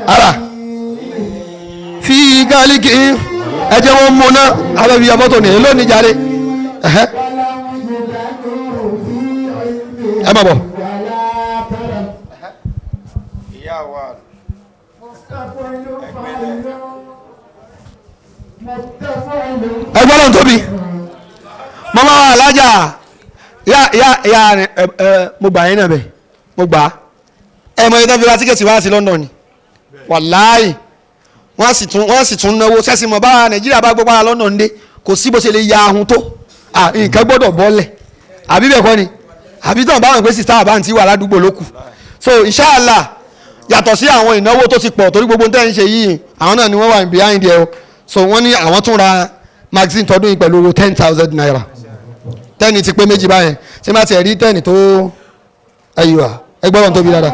ara fi gálíkì ẹ jẹ́ wọ́n mú ná abẹ́bí afọ́tò ní lónìí jáde ẹ má bọ̀. Ẹ gbọ́dọ̀ tóbi mọ́mọ́ wa alájà ya ya ya ẹ ẹ mo gbà yín náà bẹ mo gbà ẹ mọ ìtàn fi ra tíkẹ́ẹ̀tì wá sí London ni wàláì wọ́n sì tún náwó sẹ́sìn mọ̀ báwa Nàìjíríà bá gbọ́ para London dé kò sí bó ṣe lè ya ahun tó nǹkan gbọ́dọ̀ bọ́lẹ̀ àbí bẹ́ẹ̀ kọ́ ni àbí tán báwọn pé sista àbáǹtí wà ládùúgbò ló kù so inshallah yàtọ̀ sí àwọn ìnáwó tó ti pọ̀ torí gbogbo tẹ́ ń ṣe yìí àwọn náà ni wọ́n wà behind ẹ o so wọ́n ní àwọn tún ra magazine tọdún yìí pẹ̀lú owó 10,000 naira tẹ́ni ti pé méjì báyẹn tí má tiẹ̀ rí tẹ́ni tó ẹyọ ẹgbọ́n tóbi dáadáa.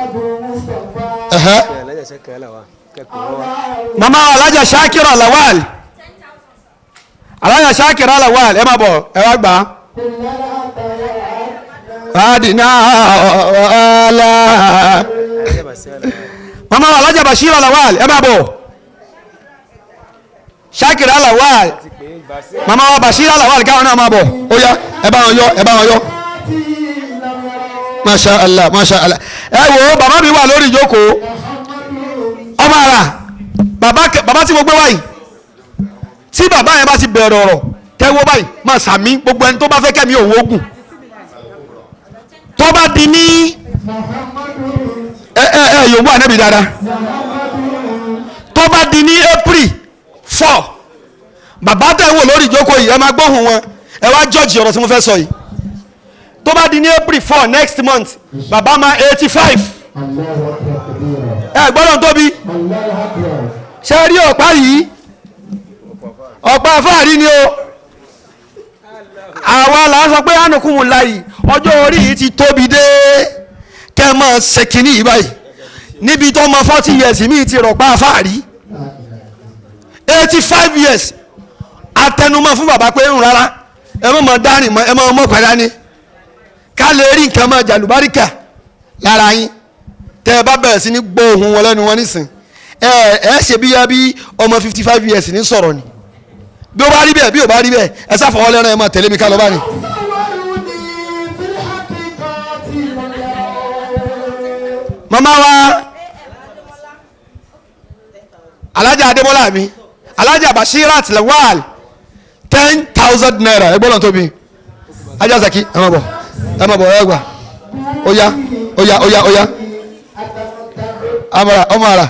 Mama alájà Shakira Lawal alájà Shakira Lawal ẹ má bọ̀ ẹ wá gbà á. Adina ọ̀la mama alájà Bashira Lawal ẹ má bọ̀ Shakira Lawal mama wa Bashira Lawal káwọn náà má bọ̀ ó yá ẹ bá wọn yọ ẹ bá wọn yọ. Masha Allah, Masha Allah. Ẹ wo bàbá mi wà lórí ìjókòó. Ọmọ ara bàbá tí mo gbé wáyìí, tí bàbá yẹn bá ti bẹ̀rẹ̀ ọ̀rọ̀ tẹ́wọ́ báyìí máa sàmí gbogbo ẹni tó bá fẹ́ kẹ́mi òun ogun tó bá di ní ẹ ẹ ẹ yòówù ànábì dáadáa, tó bá di ní April 4, bàbá tẹ̀ ń wò lórí ìjókòó yìí, ẹ máa gbóhùn wọn, ẹ wá jọ́ọ̀jì ọ̀rọ̀ tí mo fẹ́ sọ yìí. Tó bá di ní April 4 next month, bàbá máa 85. Ẹ gbọ́dọ̀ tóbi ṣe rí ọ̀pá yìí, ọ̀pá fáàrí ni o. Àwa là ń sọ pé ànùkùnmù láyì, ọjọ́ orí yìí ti tóbi dé kẹ́ ẹ máa ṣe kínní yìí báyìí, níbi tó mọ 40 years mi ti rọ̀pá fáàrí 85 years. Atẹnumọ́ fún bàbá pé ń rárá, ẹ má máa dárìn mọ́, ẹ má mọ́ padà ní ká lè rí nǹkan máa jàlùbáríkà lára yín. Tẹ́ ẹ bá bẹ̀rẹ̀ sí ní gbọ́ ohùn wọn lẹ́nu wọn nísìn, ẹ ẹ ṣe bí ya bí ọmọ 55 years ní sọ̀rọ̀ ni. Bí ó bá rí bẹ́ẹ̀, bí ó bá rí bẹ́ẹ̀, ẹ sáfọwọ́ lẹ́rán, ẹ máa tẹ̀lé mi ká lọ bá ní. Màmá wa Alhaja Adémọ́lá mi, Alhaja Bashirat Lawal, 10,000 naira. Ẹ gbọ́dọ̀ tóbi. Ajá Zaki, ẹ má bọ̀, ẹ má bọ̀, ẹ gbà. Ó yá, ó yá, ó yá, ó yá. Amara, ọmọ ara,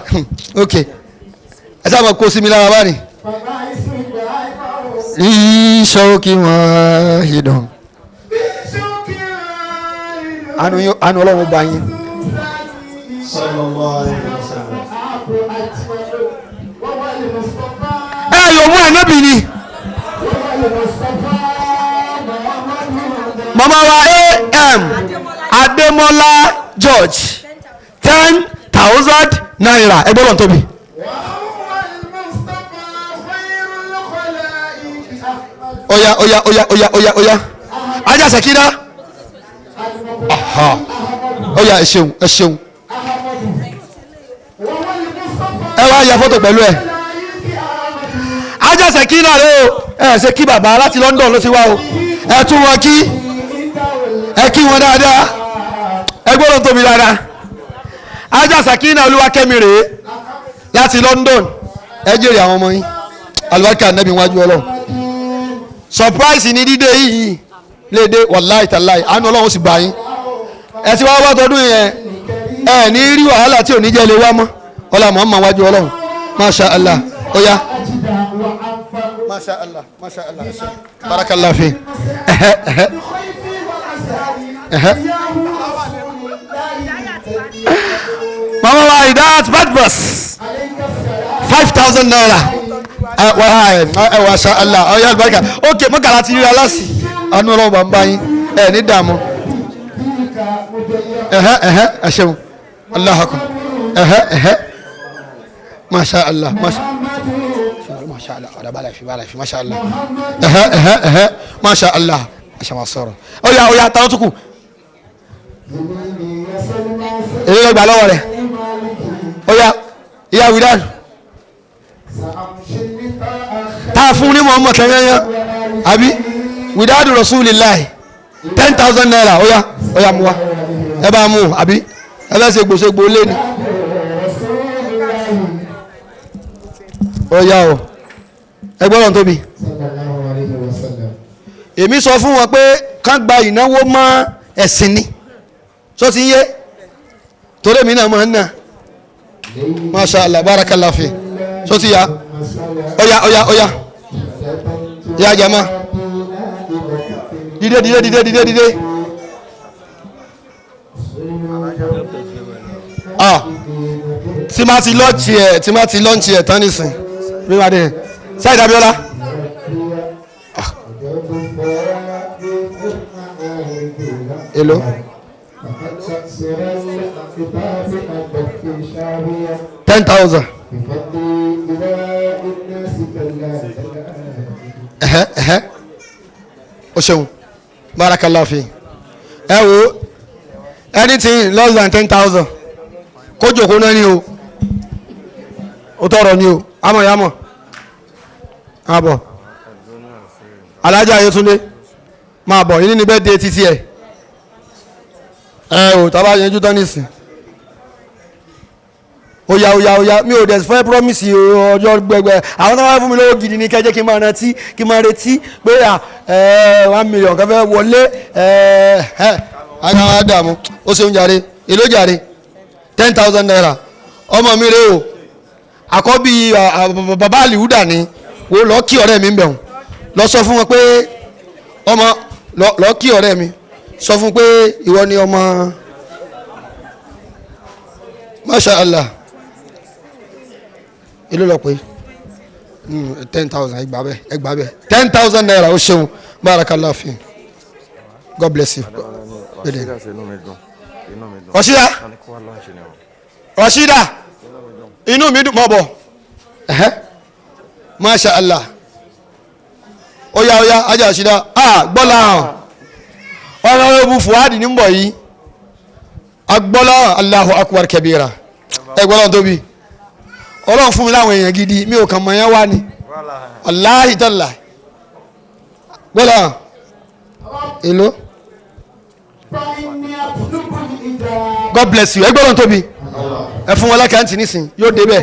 ok. Ẹ sábà kó sí mi lára báyìí. Ìṣòkì wọn ìdùn. Àánú Ọlọ́run bá yín. Ẹ yóò mú ànábì ni. Màmá wa A.M. Adémọ́lá George, 10,000 naira. Ẹ gbọ́dọ̀ tóbi. Oya oya oya oya oya oya. Ajá Sakina. Oya, ẹ ṣeun, ẹ ṣeun. Ẹ wá ya fọ́tò pẹ̀lú ẹ. Ajá Sakina rẹ o. Ẹ ṣe kí bàbá láti London ló ti wá o. Ẹ tún wọn kí. Ẹ kí wọn dáadáa. Ẹ gbọ́dọ̀ tóbi dáadáa. Ajá Sakina Olúwakẹ́mi rèé láti London. Ẹ jèrè àwọn ọmọ yín. Àlùbáríkà nẹ́bí wájú Ọlọ́run. Surprise ni dídé yìí léde, wàláì tàláì, àánú Ọlọ́run sì bá yín. Ẹ ti wá wá tọdún yẹn, ẹ ní rí wàhálà tí ò ní jẹ́ lè wá mọ́. Ọlá Muhammad wájú Ọlọ́run. Masha Allah. Ó yá. Masha Allah, Masha Allah. Barakallahu fi. Mama wa Idat Badbus, 5,000 naira. Ẹ wà ṣá Allah, ọyá àlùbáríkà. Ok, mọ́kànlá ti rí aláṣì. Àánú Ọlọ́run bá ń bá yín. Ẹ ní dààmú. Ẹ ṣeun. Allahu akbar. Masha Allah, masha Masha Allah, ọ̀dà bá láìfi, bá láìfi, Masha Allah. Masha Allah. Ẹ ṣe máa sọ̀rọ̀. Ọ̀yà ọ̀yà táwọn tó kù. Èyí ló gbà lọ́wọ́ rẹ̀. Ọ̀yà ìyá wìdán. Tá a fún ní Muhammad tẹ́yẹ́yẹ́. Àbí wìdádù Rasulillahi 10,000 naira. Ọ̀yà ọ̀yà mú wa. Ẹ bá mú àbí ẹ bá ṣe gbòṣegbò lé ni. Ọ̀yà o, ẹ gbọ́dọ̀ tóbi. Èmi sọ fún wọn pé kán gba ìnáwó mọ́ ẹ̀sìn ni. Sọ ti ń yé? Torí èmi náà máa ń nà. Masha Allah, barakallahu fi. Sọ ti yá? Ọ̀yà ọ̀yà ọ̀yà. Ya jama. Dìde dìde dìde dìde dìde. Ah, tí ma ti lọ́ọ̀chì ẹ̀, tí ma ti lọ́ọ̀chì ẹ̀ tán nísìn. Bí wàá dé. Sáyidì Abíọ́lá. Hello. 10,000. O ṣeun. Barakallahu fi. Ẹ wo anything less than 10,000. Kó jòkó náà ni o. O tọrọ ni o. Amọ̀ ya mọ̀. Àbọ̀. Alhaja Ayétúndé. Máa bọ̀, yìí ní bẹ́ẹ̀ dé títí ẹ̀. Ẹ ò tá a bá yanjú tán nísìn. Oya oya oya, mi ò dẹ̀ fẹ́ promise ọjọ́ gbẹgbẹ. Àwọn tó máa fún mi lówó gidi ni kẹ́jẹ́ kí n máa rántí, kí n máa retí pé à 1 million kan fẹ́ wọlé. Ẹ ẹ agbára dààmú. Ó ṣeun jàre, èló jàre? ₦10,000. Ọmọ mi rè o, àkọ́bí bàbá àlìhúdà ni. Wo lọ kí ọ̀rẹ́ mi ń bẹ̀rùn, lọ sọ fún wọn pé ọmọ lọ kí ọ̀rẹ́ mi, sọ fún pé ìwọ ni ọmọ. Masha Allah, èló lọ pé 10,000? Ẹgbàá bẹ́ẹ̀, ẹgbàá bẹ́ẹ̀, ₦10,000. Ó ṣeun, barakallahu fi, God bless you. Rashida, Rashida, inú mi dùn, mọ́ bọ̀. Masha Allah, oya oya, ajá Rashida, ah, gbọ́lá hàn, Honorable Fuadi ní ń bọ̀ yìí, agbọ́lá. Allahu akbar kabira, ẹgbọ́lá tóbi. Ọlọ́run fún mi láwọn èèyàn gidi, mi ò kàn mọ̀ yẹn wá ni. Wàláhì tàlá, gbọ́lá hàn, èló? God bless you. Ẹgbọ́lá tóbi. Ẹ fún wọn lákàntì nísìn, yóò débẹ̀.